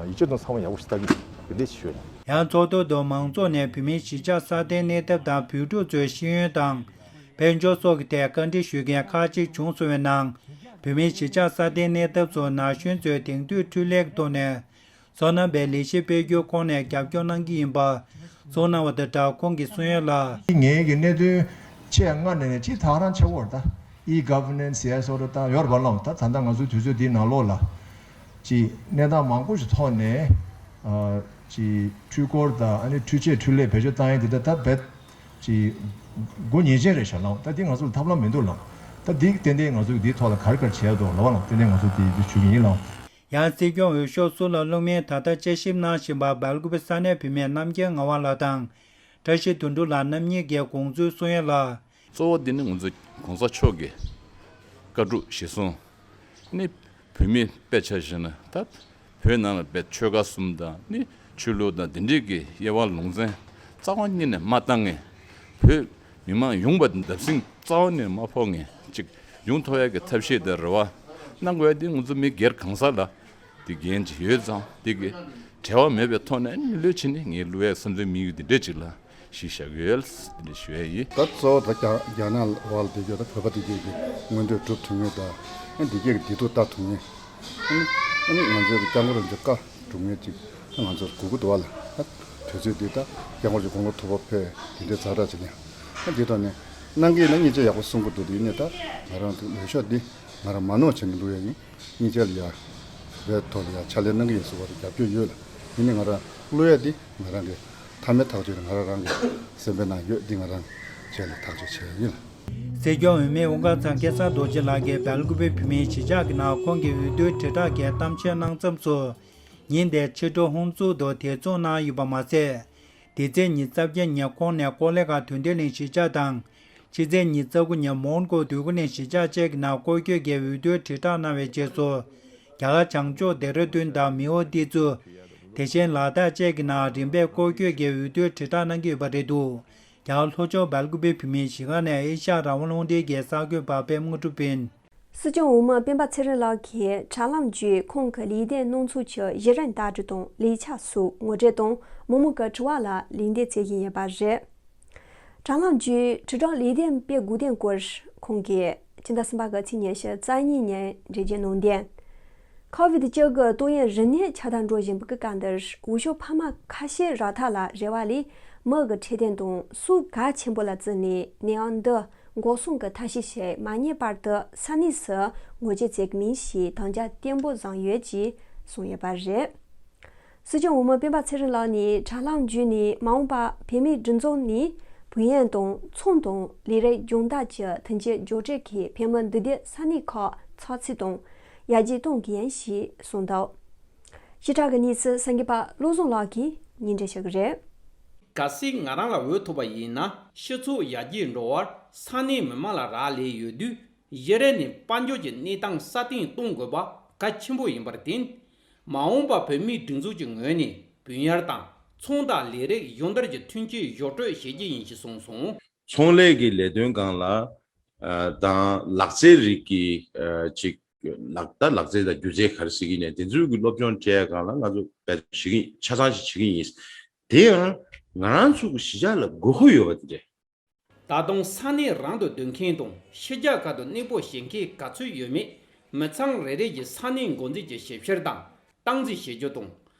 ཡིད་ཆེས་དང་ཚང་མ་ཡག་པོ་ཞིག་ལྟ་གི་ཡིན། དེ་འདྲའི་ཅིག་ཞུ་ཡ་ཡིན། ཡང་ཚོགས་ཐོག་ཏུ་མང་ཚོགས་ནས་བོད་མིའི་གཞིས་ཆགས་སྲ་བརྟན་གནས་ཐབས་དང་། བོད་ཕྲུག་ཚོའི་ཤེས་ཡོན་དང་དཔལ་འབྱོར་སོགས་ཀྱི་ཐད་བཀའ་འདྲི་ཞུ་མཁན་ཁག་ཅིག་བྱུང་སོང་བའི་ནང་། བོད་མིའི་གཞིས་ཆགས་སྲ་བརྟན་གནས་ཐབས་སུ་ན་གཞོན་ཚོའི་དེང་དུས་འཕྲུལ་ལས་ཀྱི་ཐོག་ནས་སོ་ནམ་པའི་ལས་གཞི་སྤེལ་རྒྱུའི་ཁོངས་ནས་རྒྱབ་སྐྱོར་གནང་གི་ཡིན་པ་གསུངས་གནང་བ་དང་སྦྲགས། ཁོང་གིས་གསུངས་ཡོད་ལ། ངའི་གི་གནད་དོན་ཆེས་སྔ་ནས་ནས་ཅིག་ད་ག་རང་ཆེ་བོར་ད་e-governance ཟེར་སོགས་ད་ཡོད་རེད་པ་ལགས། ད་ད་ལྟ་ང་ཚོའི་དུས་ཚོད་འདིའི་ནང་ལོགས་ལ་ཅིག་གནས་སྟངས་མང་པོ་ཞིག་ཐོག་ནས་ཨ་ཅིག་འཕྲུལ་འཁོར་དང་ཨ་ནི་འཕྲུལ་ཆས་འཕྲུལ་ལས་བེད་སྤྱོད་བཏང་ཡས་འདི་ད་ད་རྦད་ཅིག་སྒོ་ཉེས་ཅན་རེད་ཤག་ལགས། ད་འདི་ང་ཚོ་ལ་ཐབས་ལམ་མི་འདུག་ལགས། ད་འདི་ཏན་ཏན་ང་ཚོ་གི་འདིའི་ཐོག་ལ་ག་རེ་ག་རེ་བྱས་འདུག་ལབ་པ་ལགས། ཏན་ཏན་ང་ཚོ་འདི་འདི་ཞུ་གི་ཡིན་ལགས། ཡང་སྲིད་སྐྱོང་འོས་ཤོག་སུ་ལ་བླུགས་མིན་ད་ལྟ་དཔྱད་ཞིབ་གནང་བཞིན་པ་སྦེལ་ཀོབ་ས་གནས་བུད་མེད་རྣམ་རྒྱལ་ངག་དབང་ལགས་དང་བཀྲ་ཤིས་དོན་གྲུབ་ལགས་རྣམ་གཉིས་ཀྱིས་དགོངས་ཚུལ་གསུངས་ཡོད་ལ། གཙོ་བོ་འདི་ནི་ང་ཚོ་གོང་ས་མཆོག་གི་བཀའ་སྒྲུབ་གཞིར་བཟུང་ནི་བོད་མི་དཔེ་ཆ་བཞག་ན་ད་བོད་ནང་ལ་དཔེ་ཆོལ་ཁ་གསུམ་དང་ནི་ཆོས་ལུགས་དང་འདི་འདྲའི་གི་དབྱེ་བ་ལུང་ཚན་རྩ་བ་ཉིད་ནས་མ་བཏང་མཁན། བོད་མི་མང་ཡོངས་པ་བརྡབ་གསིག་རྩ་བ་ནས་མ་ཕོག་མཁན་ཅིག་ཡོང་ཐུབ་ཡ་གི་ཐབས་ཤེས་དང་རེ་བ་གནང་དགོས་ཡ་དེ་ང་ཚོ་མི་སྒེར་གང་ཟག་ལ་དེ་འགན་ཅིག་ཡོད་ཙང་། དེ་གི་བྲེལ་བ་མེད་པའི་ཐོག་ནས་མི་ལོས་བྱེད་ནས་ངས་བླུག་ཡ་བསམ་ཚུལ་མི་ཡོད་དེ་འདྲ་ཅིག་ལ་གཞི་བཞག་ཡོད་དེ་འདྲ་ཞུ་ཡ་ཡིན། ད་གཙོ་བོ་ད་རྒྱ་རྒྱ་ནག་བར་ལ་བསྡད་རྒྱུ་ད་བོད་པ་དེ་གས་ཀྱི་མངོན་འདོད་སྒྲུབ་ཐུབ་མཁན་དང་། ཨ་འདི་གས་ཀྱི་བདེ་སྡུག་ལྟ་ཐུབ་མཁན། ཨ་ནི་ཨ་ནི་ང་ཚོའི་སྐྱབས་མགོན་རིན་པོ་ཆེ་བཀའ་སྒྲུབ་མཁན་ཅིག་ད་ང་ཚོར་དགོས་ཀྱི་འདུག་བ་ལ། ད་དུས་ཚོད་འདི་ད་སྐྱབས་མགོན་རིན་པོ་ཆེ་དགུང་ལོ་མཐོ་པོ་ཕེབས་དེ་འདྲའི་ཛ་དྲག་ཅིག་ཡིན། ཨ་འདི་ཐོག་ནས་གནང་གི་ཡིན་ན་སྙིང་རྗེ་ཡག་པོ་གསུང་གི་འདུག་དེ་ཡིན་ནའི་ད་ང་རང་འོས་ཤོག་འདི་ང་རང་མ་ནོར་བྱེད་ཀྱི་འདུག་ཡ་ཡིན། སྙིང་རྗེ་ལ་ཡ་བའི་ཐོག་ལ་ཡ་ཕྱག་ལས་གནང་གི་ཡིན་ཟེར་བ་དེ་རྒྱབ་སྐྱོར་ཡོད་ལ། ཡིན་ནའི་ང་རང་བླུག་ཡ་འདི་ང་རང་གི་མཐའ་མའི་ཐག་གཅོད་ང་རང་རང་གི་སེམས་པའི་ནང་ཡོད། འདི་ང་རང་རྗེས་ལ་ཐག་གཅོད་བྱས་ཡིན། སྲིད་སྐྱོང་འོས་མི་ཨོ་དཀར་ཚང་སྐལ་བཟང་རྡོ་རྗེ་ལགས་ཀྱིས་སྦེལ་ཀོབ་བོད་མིའི་གཞིས་ཆགས་ཀྱི་ནང་ཁོང་གི་འོས་བསྡུའི་དྲིལ་བསྒྲགས་ཀྱི་གཏམ་བཤད་གནང་མཚམས་སུ། ཉིན་དེའི་ཕྱི་དྲོ་ཧུན་སུར་དུ་དེ་མཚུངས་གནང་ཡོད་པ་མ་ཟད། འདི་ཚེས་ཉི་ཤུ་རྩ་བརྒྱད་ཉིན་ཁོང་ནས་ཀོ་ལི་གྷལ་དོན་ལྡན་གླིང་གཞིས་ཆགས་དང་། ཕྱི་ཚེས་ཉི་ཤུ་རྩ་དགུ་ཉིན་མོན་གྷོ་འདོད་རྒུ་གླིང་གཞིས་ཆགས་བཅས་ཀྱི་ནང་སྐོར་སྐྱོད་ཀྱིས་འོས་བསྡུའི་དྲིལ་བསྒྲགས་གནང་བའི་རྗེས་སུ། རྒྱ་གར་བྱང་ཕྱོགས་ལྡེ་ར་ལྡུན་དང་མེའོ་ཏི་ཙུ། དེ་བཞིན་ལ་དྭགས་བཅས་ཀྱི་ནང་རིམ་པས་སྐོར་སྐྱོད་ཀྱིས་འོས་བསྡུའི་དྲིལ་བསྒྲགས་གནང་གི་ཡོད་པ་རེད་འདུག་རྒྱ་གར་ལྷོ་ཕྱོགས་སྦེལ་ཀོབ་བོད་མིའི་གཞིས་ཁང་ནས་ཨེ་ཤ་ཡ་རང་དབང་རླུང་འཕྲིན་གྱི་གསར་འགོད་པ་པད་མ་དངོས་གྲུབ་ཡིན། སྲིད་སྐྱོང་འོག་མ་སྤེན་པ་ཚེ་རིང་ལགས་ཀྱིས་དྲ་ལམ་བརྒྱུད་ཁོང་གི་ལས་དོན་གནང་ཕྱོགས་ཀྱི་གཞི་རིམ་ལྟ་གྲུབ་དང་ལས་འཆར་སོགས་ངོ་སྤྲོད་དང་མི་མང་གི་དྲི་བ་ལ་ལན་འདེབས་བྱེད་བཞིན་ཡོད་པ་རེད། དྲ་ལམ་བརྒྱུད་དྲིལ་བསྒྲགས་ལས་དོན་སྤེལ་དགོས་དོན་སྐོར་ཁོང་གིས་སྤྱི་ཟླ་གསུམ་པ་གི་ཚེས་ཉི་ཤུ་རྩ་གཉིས་ཉིན་འགྲེལ་བརྗོད་གནང་དོན། ཁོ་ཝིད་བཅུ་དགུ་ཏོག་དབྱིབས་རིམས་ནད་ཆགས་སྟངས་འགྲོ་བཞིན་པའི་སྐབས་འདིར། འུ་ཆོ་ཕ་མ་ཁ་ཤས་རག་ཐབས་ལ་རེ་བ་ལས། མི་གི་འཕྲོད་བསྟེན་དང་སུ་གལ་ཆེན་པོ་ལ་བརྩིས་ནས་ནད་ཡམས་འདི་འགོག་སྲུང་གི་ཐབས་ཤེས་བྱེད་མ་ཉན་བར་དུ་ས་གནས་སུ་ངོ་རྒོལ་བྱེད་ཀྱི་མིན་ཞེས་དམ་བཅའ་བརྟན་པོ་བཟུང་ཡོད་ཅེས་གསུངས་ཡོད་པ་རེད། སྲིད་སྐྱོང་འོས་མི་སྤེན་པ་ཚེ་རིང་ལགས་ནས་དྲ་ལམ་བརྒྱུད་ནས། མ་འོངས་པར་བོད་མིའི་སྒྲིག་འཛུགས་ནས་བོད་ཡིག་དང་ཚོང་དང་ལས་རིགས་སྦྱོང་བརྡར་གྱི་ཐོན་སྐྱེད་འཇོག་འབྲས་ཀྱི་ཕན་མི་འདི་དུས་ས་གནས་ཁག་ཚགས་ཚུད་དང་ཡར་རྒྱས་གཏོང་གི་ཡིན་ཞེས་གསུངས་འདུག། ཕྱི་དྲག་གི་གནས་ཚུལ་སངས་རྒྱས་པ་བློ་བཟང་ལགས་ཀྱིས་སྙན་སྒྲོན་ཞུ་གི་རེད། གལ་སྲིད་ང་རང་ལ་འོས་ཐོབ་པ་ཡིན་ན། སྤྱི་ཚོགས་ཡར་རྒྱས་འགྲོ་བར་ས་གནས་མི་མང་ལ་རག་ལས་ཡོད་དུས། གཞི་རིམ་ནས་དཔལ་འབྱོར་གྱི་གནས་སྟངས་སྲ་བརྟན་གཏོང་དགོས་པ་གལ་ཆེན་པོ་ཡིན་པར་བརྟེན། མ་འོངས་པར་བོད་མིའི་སྒྲིག་འཛུགས་ཀྱི་ངོས་ནས་བུན་གཡར་དང་ཚོང་དང་ལས་རིགས་སྦྱོང་བརྡར་གྱི་མཐུན་རྐྱེན་གཞོགས་འཕྲོད་བྱེད་ཀྱི་ཡིན་ཞེས་གསུངས་སོང་། ཚོང་ལས་ཀྱི་ལས་དོན་སྒང་ལ། ཨ། དང་ལག་རྩལ་རིགས་ཀྱི། ཨ། ཅིག་ལག་ད་ལག་རྩལ་དང་སྒྱུ་རྩལ་ག་རེ་ཟེར་གྱི་ཡིན་ནའི་དེ་ཚོའི་གི་སློབ་སྦྱོང་སྤྲད་ཡ་སྒང་ལ་ང་ཚོ་བྱེད་ཀྱི་ཆ་ཚང་ཞིག་བྱེད་ཀྱི་ཡིན། དེ་ཡང་ང་རང་ཚོ་གི་གཞིས་ཆགས་ལ་དགོས་མཁོ་ཡོད་པ་དེ་འདྲས། ད་དུང་ས་གནས་རང་དུ་སྡོད་མཁན་དང་ཕྱི་རྒྱལ་ཁག་ཏུ་གནས་སྤོ་བྱེད་མཁན་ག་ཚོད་ཡོད་མེད། མི་ཚང་རེ་རེ་གྱིས་ས་གནས་འགོ་འཛིན་གྱི་ཞིབ་བཤེར་དང་སྟངས་འཛིན་བྱེད་རྒྱུ་དང་།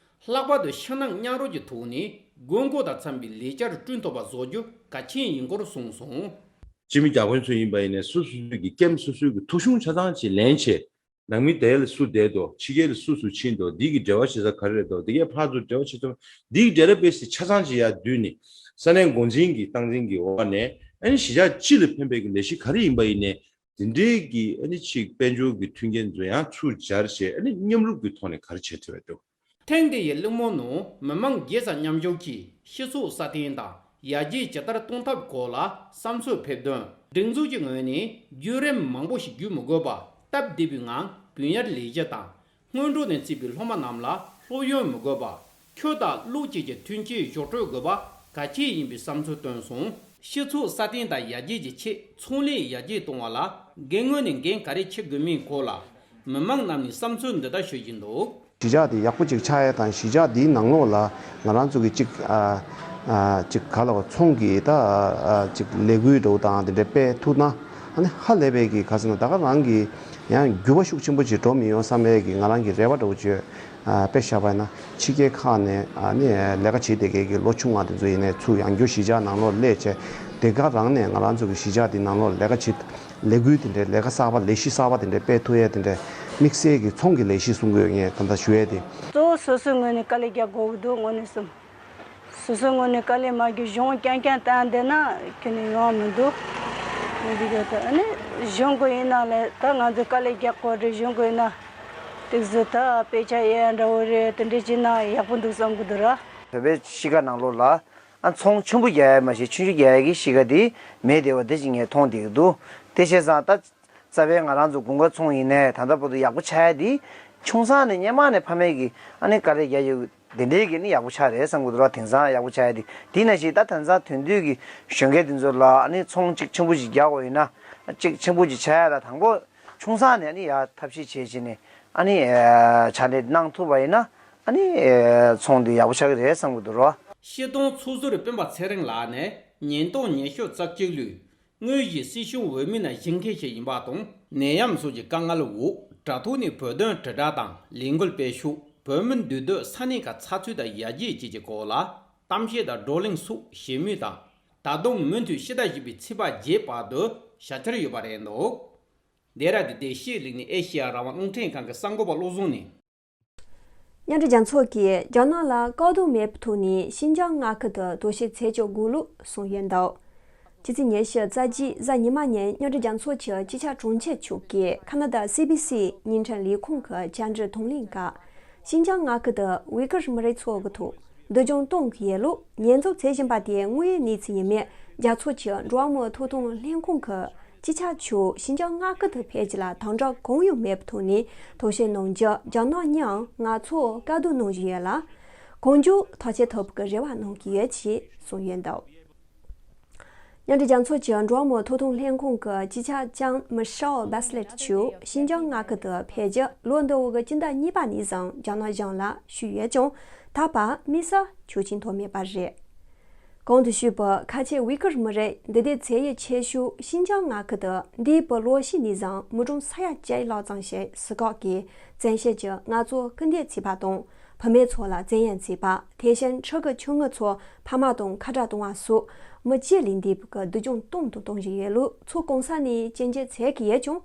ལྷག་པར་དུ་ཕྱི་ནང་མཉམ་རོགས་ཀྱི་ཐོག་ནས་དགོས་མཁོ་དང་འཚམ་པའི་ལས་འཆར་བསྐྲུན་ཐུབ་པ་བཟོ་རྒྱུ་གལ་ཆེན་ཡིན་སྐོར་གསུངས་སོང་། སྤྱི་མི་བརྒྱ་དཔོན་ཚོ་ཡིན་པ་ཡིན་ནའི་སོ་སོ་སོའི་གི་ཀེམ་སོ་སོའི་གི་ཐོ་གཞུང་ཆ་ཚང་ཅིག་ལེན་བྱས། ནང་མི་དེ་ལ་སུ་བསྡད་དོ། ཕྱི་རྒྱལ་ལ་སུ་སུ་ཕྱིན་དོ། འདི་གི་འབྲེལ་བ་བྱེད་ས་ག་རེ་རེད་དོ། འདི་གའི་ཕར་ཚུར་འབྲེལ་བ་བྱེད་ཐུབ། འདི་གི་ཌེ་ཊ་བེ་སི་ཆ་ཚང་ཅིག་ཡར་བསྡུས་ནས་ས་གནས་འགོ་འཛིན་གྱི་སྟངས་འཛིན་གྱི་འོག་ནས། ཨ་ནི་གཞིས་ཆགས་སྤྱི་ལ་ཕན་པའི་གི་ལས་གཞི་ག་རེ་ཡིན་པ་ཡིན་ནའི་དེ་འདྲའི་གི་ཨ་ནི་ཅིག་དཔལ་འབྱོར་གྱི་མཐུན་རྐྱེན་ཚོ་ཡང་ཚུར་སྦྱར་བྱས། ཨ་ནི་མཉམ་རུབ་ཀྱི་ཐོག་ནས་ག་རེ་བྱེད་ཐུབ་ཡ་འདུག། ཐེངས་འདི་ཡི་གླེང་མོལ་ནང་མི་མང་སྒེར་ས་མཉམ་ཞུགས་ཀྱིས་སྤྱི་ཚོགས་སྲ་བརྟན་དང་ཡར་རྒྱས་ཇི་ལྟར་གཏོང་ཐབས་སྐོར་ལ་བསམ་ཚུལ་ཕེབས་དོན། སྒྲིག་འཛུགས་ཀྱི་ངོས་ནས་བརྒྱུད་རིམ་མང་པོ་ཞིག་བརྒྱུད་མི་དགོས་པར་སྟབས་བདེ་བའི་ངང་བུན་གཡར་ལས་གཞི་དང་། སྔོན་འགྲོ་ནས་བརྩིས་པའི་སློབ་མ་རྣམས་ལ་སློབ་ཡོན་མི་དགོས་པར། ཆོས་དང་ལུགས་བཅས་ཀྱི་མཐུན་རྐྱེན་གཞོགས་འཕྲོད་དགོས་པ་གལ་ཆེ་ཡིན་པའི་བསམ་ཚུལ་བཏོན་སོང་། སྤྱི་ཚོགས་སྲ་བརྟན་དང་ཡར་རྒྱས་ཀྱི་ཆེད་ཚོང་ལས་ཡར་རྒྱས་གཏོང་བ་ལ་སྒེར་ངོས་ནས་འགན་ག་རེ་འཁྱེར་དགོས་མིན་སྐོར་ལ་མི་མང་རྣམས་ནས་བསམ་ཚུལ་འདི་ལྟར་ཞུ་བཞིན་འདུག། གཞིས་ཆགས་དེ་ཡག་པོ་ཅིག་ཆགས་ཡ་དང་། གཞིས་ཆགས་དེའི་ནང་ལོགས་ལ་ང་རང་ཚོ་གི་ཅིག་ཨ་ཨ་ཅིག་ག་ལ་བ་ཚོང་གི་ད་ཨ་ཅིག་ལས་འགུལ་འདྲ་བོ་དང་དེ་འདྲ་སྤེལ་ཐུབ་ན། ཨ་ནི་ཧ་ལས་པའི་གི་ག་ཟེར་ན་ད་ག་རང་གི་ཡང་འགྱུར་བ་ཤུགས་ཆེན་པོ་ཅིག་འགྲོ་མི་ཡོང་བསམ་པའི་གི་ང་རང་གི་རེ་བ་འདྲ་བོ་བཅོལ། ཨ་དཔེ་བཞག་པ་ཡིན་ན་ཕྱི་རྒྱལ་ཁག་ནས་ཨ་ནི་ལས་ཀ་བྱེད་བསྡད་མཁན་གྱི་ལོ་ཆུང་བ་དེ་ཚོ་ཡིན་ནའི་ཚུར་ཡང་བསྐྱར་གཞིས་ཆགས་ནང་ལོགས་སླེབས་བྱས། དེ་ག་རང་ནས་ང་རང་ཚོ་གི་གཞིས་ཆགས་དེ་ནང་ལོགས་ལས་ཀ་བྱེད། ལས་འགུལ་དེ་འདྲའི་ལས་ཀ་གསར་པ་ལས་གཞི་གསར་པ་དེ་འདྲའི་སྤེལ་ཐུབ་ཡས་དེ་འདྲའི་དམིགས་བསལ་གྱི་ཚོང་གི་ལས་གཞི་གསུང་གི་ཡོད། ངས་ད་ལྟ་ཞུ་ཡས་དེ། གཙོ་བོ་སོ་སོའི་ངོས་ནས་དཀའ་ལས་རྒྱག་དགོས་ཀྱི་འདུག་དངོས་གནས་སོང་། སོ་སོའི་ངོས་ནས་དཀའ་ལས་མ་རྒྱག་གཞུང་རྐྱང་རྐྱང་བཏང་བསྡད་ན་ཁྱོན་ནས་ཡོང་བ་མི་འདུག། མི་འདུག་ཡོད་དོ། ཨ་ནི་གཞུང་གི་ཡིན་ན་ལས་ད་ང་ཚོས་དཀའ་ལས་རྒྱག་དགོས་རེད། གཞུང་གི་ཡིན་ན་ཏིག་ཙི་ད་དཔེ་ཆ་ཡས་འདྲ་བོ་རེད། དེ་འདྲས་བྱས་ན་ཡག་པོ་འདུག་བསམ་གི་འདུག་ར། བོད་པའི་གཤིས་ཀ་ནང་ལོགས་ལ་ཨ་ཚོང་ཆེན་པོ་རྒྱག་ཡ་མ་གཞི་ཆུང་ཆུང་རྒྱག་ཡ་གི་གཤིས་ཀ་དེ་མེད་བསྡད་པ་དེ་ཅིག་ངས་མཐོང་བསྡད་ཀྱི་འདུག། དེ་བྱས་ཙང་ད་རྩ་བའི་ང་རང་ཚོ་དགུན་ཁ་ཚོང་ཡིན་ནའི་ད་ལྟ་བར་དུ་ཡག་པོ་ཆགས་ཡ་དེ་ཆུང་ས་ནས་སྔོན་མ་ནས་ཕ་མེས་ཀྱི་ཨ་ནི་དཀའ་ལས་རྒྱག་ཡོད་དེ་འདྲའི་གི་ནི་ཡག་པོ་ཆགས་རེད་བསམ་གི་འདུག་ར། དེང་སང་ཡག་པོ་ཆགས་ཡ་དེ། དེ་ནང་བཞིན་ད་དེང་སང་དེང་དུས་ཀྱི་གཞོན་སྐྱེས་དེ་ཚོ་ལ་ཨ་ནི་ཚོང་གཅིག་ཆེན་པོ་ཞིག་རྒྱག་དགོས་ཡིན་ན་གཅིག་ཆེན་པོ་ཞིག་ཆགས་ཡ་ལ་དང་པོ་ཆུང་ས་ནས་ཨ་ནི་ཡར་ཐབས་ཤེས་བྱས་བྱས་ནས་ཨ་ནི་ཕྱག་ལས་གནང་ཐུབ་པ་ཡིན་ན། ཨ་ནི་ཚོང་འདི་ཡག་པོ་ཆགས་ཀྱི་རེད་བསམ་གྱི་འདུག་རོ། སྤྱི་བཏང་ཚོགས་ཟུར་སྤེན་པ་ཚེ་རིང་ལགས་ནས་ཉིས་སྟོང་ཉི་ཤུ་རྩ་གཅིག་ལོའི་དངོས་གཞིའི་སྲིད་སྐྱོང་འོས་མི་ནང་བཞེངས་མཁན་ཞིག་ཡིན་པ་དང་། ནད་ཡམས་སོགས་ཀྱི་དཀའ་ངལ་འོག་དྲ་ཐོག་ནས་བོད་དོན་དྲིལ་བསྒྲགས་དང་ལས་འགུལ་སྤེལ་ཕྱོགས། བོད་མི་འདུས་སྡོད་ས་གནས་ཁག་ཚགས་ཚུད་དང་ཡར་རྒྱས་བཅས་ཀྱི་སྐོར་ལ་གཏམ་བཤད་དང་བགྲོ་གླེང་སོགས་བྱེད་མུས་དང་། ད་དུང་མུ་མཐུད་ཕྱི་ཟླ་བཞི་པའི་ཚེས་པ་བརྒྱད་བར་དུ་བྱ་འཆར་ཡོད་པ་རེད་འདུག། འདི་ར་འདི་བདེ་སྐྱིད་གླིང་ནས་ཨེ་ཤེ་ཡ་རང་དབང་རླུང་འཕྲིན་ཁང་གི་གསར་འགོད་པ་བློ་བཟང་ནས། མཉམ་འབྲེལ་རྒྱལ་ཚོགས་ཀྱིས་རྒྱ་ནག་ལ་བཀག་སྡོམ་མེད་པའི་ཐོག་ནས་ཤིན་ཅང་མངའ་ཁུལ་དུ་དོགས་ཞིབ་བྱེད་ཆོག་དགོས་ལུགས་གསུངས་ཡོད་འདུག། ཕྱི་ཚེས་ཉི་ཤུ་རྩ་གཅིག་གཟའ་ཉི་མ་ཉིན་མཉམ་འབྲེལ་རྒྱལ་ཚོགས་ཀྱི་སྤྱི་ཁྱབ་དྲུང་ཆེ་མཆོག་གིས་ཁ་ན་ཌ་སི་བི་སི་བརྙན་འཕྲིན་ལས་ཁུངས་ཀྱི་བཅར་འདྲི་དང་ལེན་སྐབས། ཤིན་ཅང་མངའ་ཁུལ་དུ་ཝི་གུར་མི་རིགས་ཚོ་གི་ཐོག་སྡུག་སྦྱོང་གཏོང་གི་ཡོད་ལུགས་ཉེས་འཛུགས་བྱེད་བཞིན་པ་དེ་དངོས་ཡོད་གནས་ཚུལ་ཡིན་མིན། རྒྱལ་ཚོགས་ཀྱི་འགྲོ་བ་མིའི་ཐོབ་ཐང་ལྷན་ཁང་གི་སྤྱི་ཁྱབ་མཆོག་ཤིན་ཅང་མངའ་ཁུལ་དུ་ཕེབས་རྒྱུ་ལ་དམ་དྲག་གང་ཡང་མེད་པའི་ཐོག་ནས་དོགས་ཞིབ་གནང་རྒྱུ་རྒྱ་ནག་གཉིས་ང་ཚོར་བཀག་སྡོམ་གནང་བཞིན་ཡོད་ལ། གང་མགྱོགས་ཐག་གཅོད་ཐུབ་པའི་རེ་བ་གནང་གི་ཡོད་ཅེས་གསུངས་ཡོད་འདུག། མཉམ་འབྲེལ་རྒྱལ་ཚོགས་ཀྱི་འགྲོ་བ་མིའི་ཐོབ་ཐང་ལྷན་ཁང་གི་སྤྱི་ཁྱབ་ལྕམ་མི་ཤེལ་བྷ་སི་ལེད་མཆོག་ཤིན་ཅང་མངའ་ཁུལ་དུ་ཕེབས་རྒྱུ་ལོ་འདི་འོག་གི་སྤྱི་ཟླ་གཉིས་པ་ནས་བཟུང་རྒྱ་ནག་གཞུང་ལ་ཞུས་ཡོད་ཀྱང་། ད་བར་དམིགས་བསལ་ཆོག་མཆན་ཐོབ་མེད་པ་རེད། གོང་དུ་ཞུས་པ། ཁ་ཆེ་ཝི་ཀར་མི་རིགས་འདུས་སྡོད་ཚད་ཡོད་ཆེ་ཤོས་ཤིན་ཅང་མངའ་ཁུལ་དུ་འདས་པའི་ལོ་བཞི་ནས་བཟུང་མི་གྲངས་ས་ཡ་བརྒྱད་ལྷག་ཙམ་ཞིག་ཟུར་བཀག་གིས་བཙན་ཤེད་ཀྱིས་མངགས་གཏོར་སྐུལ་འདེད་བྱས་པ་དང་། བུད་མེད་ཚོ་ལ་བཙན་གཡེམ་བྱས་པ། དེ་བཞིན་ཕྲུ་གུ་ཆུང་ངུ་ཚོ་ཕ་མ་དང་ཁ་བྲལ་གཏོང་བ་སོགས་མི་སྤྱི་ལས་འདས་པའི་སྡུག་སྦྱོང་དང་དུ་གཏོང་བཞིན་ཡོད་ལུགས་མཚོ་གང་ས་ནས་སྐྱོན་བརྗོད་བྱེད་ཀྱི་ཡོད་ཀྱང་།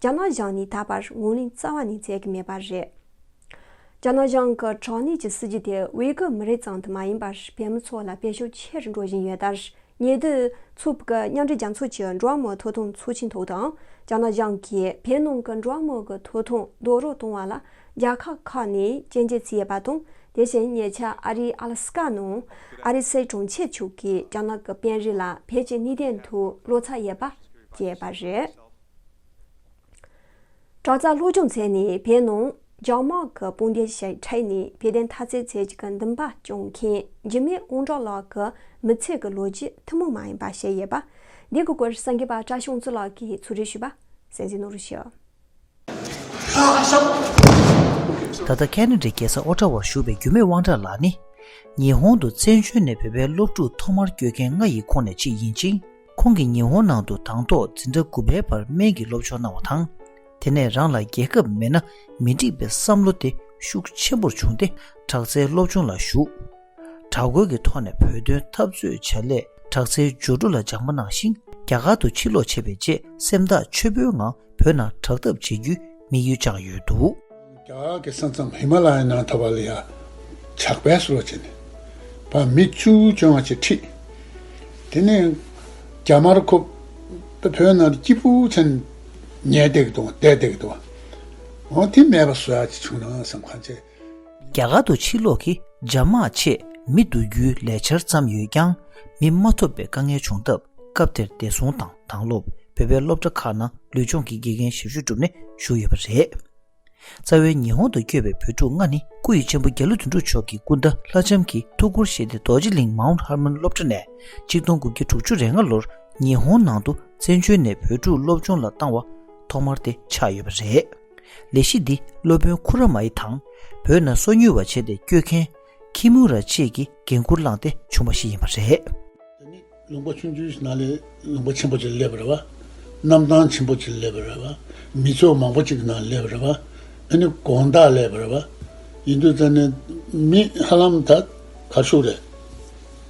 རྒྱ་ནག་གཞུང་ནས་ད་བར་ངོས་ལེན་རྩ་བ་ནས་བྱེད་ཀྱི་མེད་པ་རེད། རྒྱ་ནག་གཞུང་གི་དྲག་གནོན་གྱི་སྲིད་ཇུས་དེ་ཝི་གུར་མི་རིགས་ཙམ་དུ་མ་ཡིན་པར་བོད་མི་ཚོ་ལ་བེད་སྤྱོད་ཆེ་རུ་འགྲོ་བཞིན་ཡོད་སྟབས། ཉེ་དུས་མཚོ་བོད་ཀྱི་མཉམ་འབྲེལ་རྒྱལ་ཚོགས་ཀྱི་འགྲོ་བ་མིའི་ཐོབ་ཐང་ཚོགས་ཆེན་ཐོག་དང་། རྒྱ་ནག་གཞུང་གིས་བོད་ནང་གི་འགྲོ་བ་མིའི་ཐོབ་ཐང་རྡོག་རོལ་གཏོང་བ་ལ་རྒྱལ་ཁབ་ཁག་ནས་སྐྱོན་བརྗོད་བྱས་ཡོད་པ་དང་། དེ་བཞིན་ཉེ་ཆར་ཨ་རིའི་ཨ་ལ་སི་ཀ་ནང་ཨ་རིའི་སྲིད་དྲུང་ཆེ་མཆོག་གིས་རྒྱ་ནག་གི་དཔོན་རིགས་ལ་བོད་ཀྱི་གནད་དོན་ཐོག་ལོ་ཙཱ་ཡོད་པ་བརྗོད་པ་རེད། དྲག་རྩལ་སློབ་སྦྱོང་བྱས་ནས་བོད་ནང་རྒྱ་དམག་གི་དཔུང་སྡེ་ཞིག་ཁྲིད་ནས་བོད་དོན་འཐབ་རྩོད་བྱེད་ཀྱི་འདུན་པ་སྐྱོང་མཁན་འཇིགས་མེད་དབང་གྲགས་ལགས་ཀྱི་མི་ཚེ་གི་ལོ་རྒྱུས་ཐུན་མོང་མ་ཡིན་པ་ཞིག་ཡོད་པ། འདི་གི་སྐོར་གསར་འགོད་པ་བཀྲ་ཤིས་དབང་ཕྱུག་ལགས་ཀྱིས་ཕྱོགས་སྒྲིག་ཞུས་པ་གསན་གཟིགས་གནང་རོགས་ཞུ། ད་ལྟ་ཁེ་ན་ཌའི་རྒྱལ་ས་ཨོ་ཊ་ཝར་བཞུགས་པའི་འགྱུར་མེད་དབང་གྲགས་ལགས་ནི། ཉི་ཧོང་དུ་བཙན་བྱོལ་ནས་བོད་པའི་སློབ་ཕྲུག་ཐོག་མར་བསྐྱོད་མཁན་ལྔ་ཡི་ཁོངས་ནས་གཅིག་ཡིན་ཅིང་། ཁོང་གིས་ཉི་ཧོང་ནང་དུ་དང་ཐོག་འཛིན་གྲྭ་དགུ་པའི་བར་སྨན་གྱི་སློབ་སྦྱོང་གནང་བ་དང་། དེ་ནས་རང་ལ་རྒྱལ་ཁབ་མེད་ན་མི་འགྲིག་པའི་བསམ་བློ་དེ་ཤུགས་ཆེན་པོར་བྱུང་སྟེ་དྲག་རྩལ་སློབ་སྦྱོང་ལ་ཞུགས། དྲག་རྒོལ་གྱི་ཐོག་ནས་བོད་དོན་འཐབ་རྩོད་བྱ་སླད་དྲག་རྩལ་སྦྱོར་སྒྲོལ་ལ་སྦྱངས་པ་གནང་ཞིང་། རྒྱ་གར་དུ་ཕྱིར་ལོག་བྱས་པའི་རྗེས་སེམས་ཐག་ཆོད་པོའི་ངང་བོད་ནང་དྲག་འཐབ་བྱེད་རྒྱུའི་དམིགས་ཡུལ་བཅངས་ཡོད་འདུག། རྒྱ་གར་གྱི་ས་མཚམས་ཧི་མ་ལ་ཡའི་ནང་ཐོ་བ་ལ་ཡ་ཇག་པས་སུ་ལོ་བྱས་ནས་ཕར་མི་བཅུ་བཅོ་ལྔ་ཅིག་ཁྲིད། དེ་ནས་རྒྱ་དམར་ཁོ་བོད་ནང་དུ་སྐྱིད་པོ་བྱས་ནས་ཉལ་བསྡད་ཀྱི་འདུག་བསྡད་བསྡད་ཀྱི་འདུག་འོ་དེ་མེད་པ་བཟོ་ཡག་ཅིག་བྱུང་ན་བསམ་ཁ་ཆེ། རྒྱ་གར་དུ་ཕྱིར་ལོག་གིས་རྒྱ་དམག་ཆེད་མི་བསྡུ་རྒྱུའི་ལས་འཆར་བརྩམས་ཡོད་ཀྱང་། མི་མ་ཐོབ་པའི་དཀའ་ངལ་བྱུང་སྟབས། སྐབས་དེར་བདེ་སྲུང་དང་དྭང་སློབ། བོད་པའི་སློབ་གྲྭ་ཁག་ནང་ལུས་སྦྱོང་གི་དགེ་རྒན་ཞབས་ཞུ་བསྒྲུབས་ནས་བཞུགས་ཡོད་པ་རེད། རྩ་བའི་ཉི་ཧོང་དུ་བསྐྱོད་པའི་བོད་ཕྲུག་ལྔ་ནི་སྐུ་ཡི་གཅེན་པོ་རྒྱ་ལོ་དོན་གྲུབ་མཆོག་གི་སྐུ་ཟླ་ལྷ་ལྕམ་གྱིས་ཐུགས་ཁུར་བཞེས་ཏེ་རྡོ་རྗེ་གླིང་མའུནཊ་ཧར་མོན་སློབ་གྲྭ་ནས་གཅིག་སྟོང་དགུ་བརྒྱ་དྲུག་ཅུ་རེ་ལྔ་ལོར་ཉི་ཧོང་ནང་དུ་བཙན་བྱོལ་ནས་བོད་ཕྲུག་སློབ་སྦྱོང་ལ་བཏང་བ་ཐོག་མར་དེ་ཆགས་ཡོད་པ་རེད། ལས་གཞི་འདི་སློབ་དཔོན་ཁུ་ར་མ་ཡི་དང་བོད་ནང་སོ་མྱུལ་བ་བྱས་ཏེ་བསྐྱོད་མཁན་ཁི་མུ་ར་བཅས་ཀྱིས་འགན་འཁུར་བླངས་ཏེ་བྱུང་བ་ཞིག་ཡིན་པ་རེད། དེ་ནི་ལུང་པ་ཆུང་ཆུང་ཞིག་ནང་ལས་ལུང་པ་ཆེན་པོ་ཅིག་སླེབས་པ་རེད་བ། གནམ་ཐང་ཆེན་པོ་ཅིག་སླེབས་པ་རེད་བ། མི་ཚོགས་མང་པོ་ཅིག་ནང་སླེབས་པ་རེད་བ། ཨ་ནི་དགོང་དག་སླེབས་པ་རེད་བ། ཡིན་དུས་ཙང་ནས་མི་ཧ་ལམ་ད་གར་ཤོག་རེད།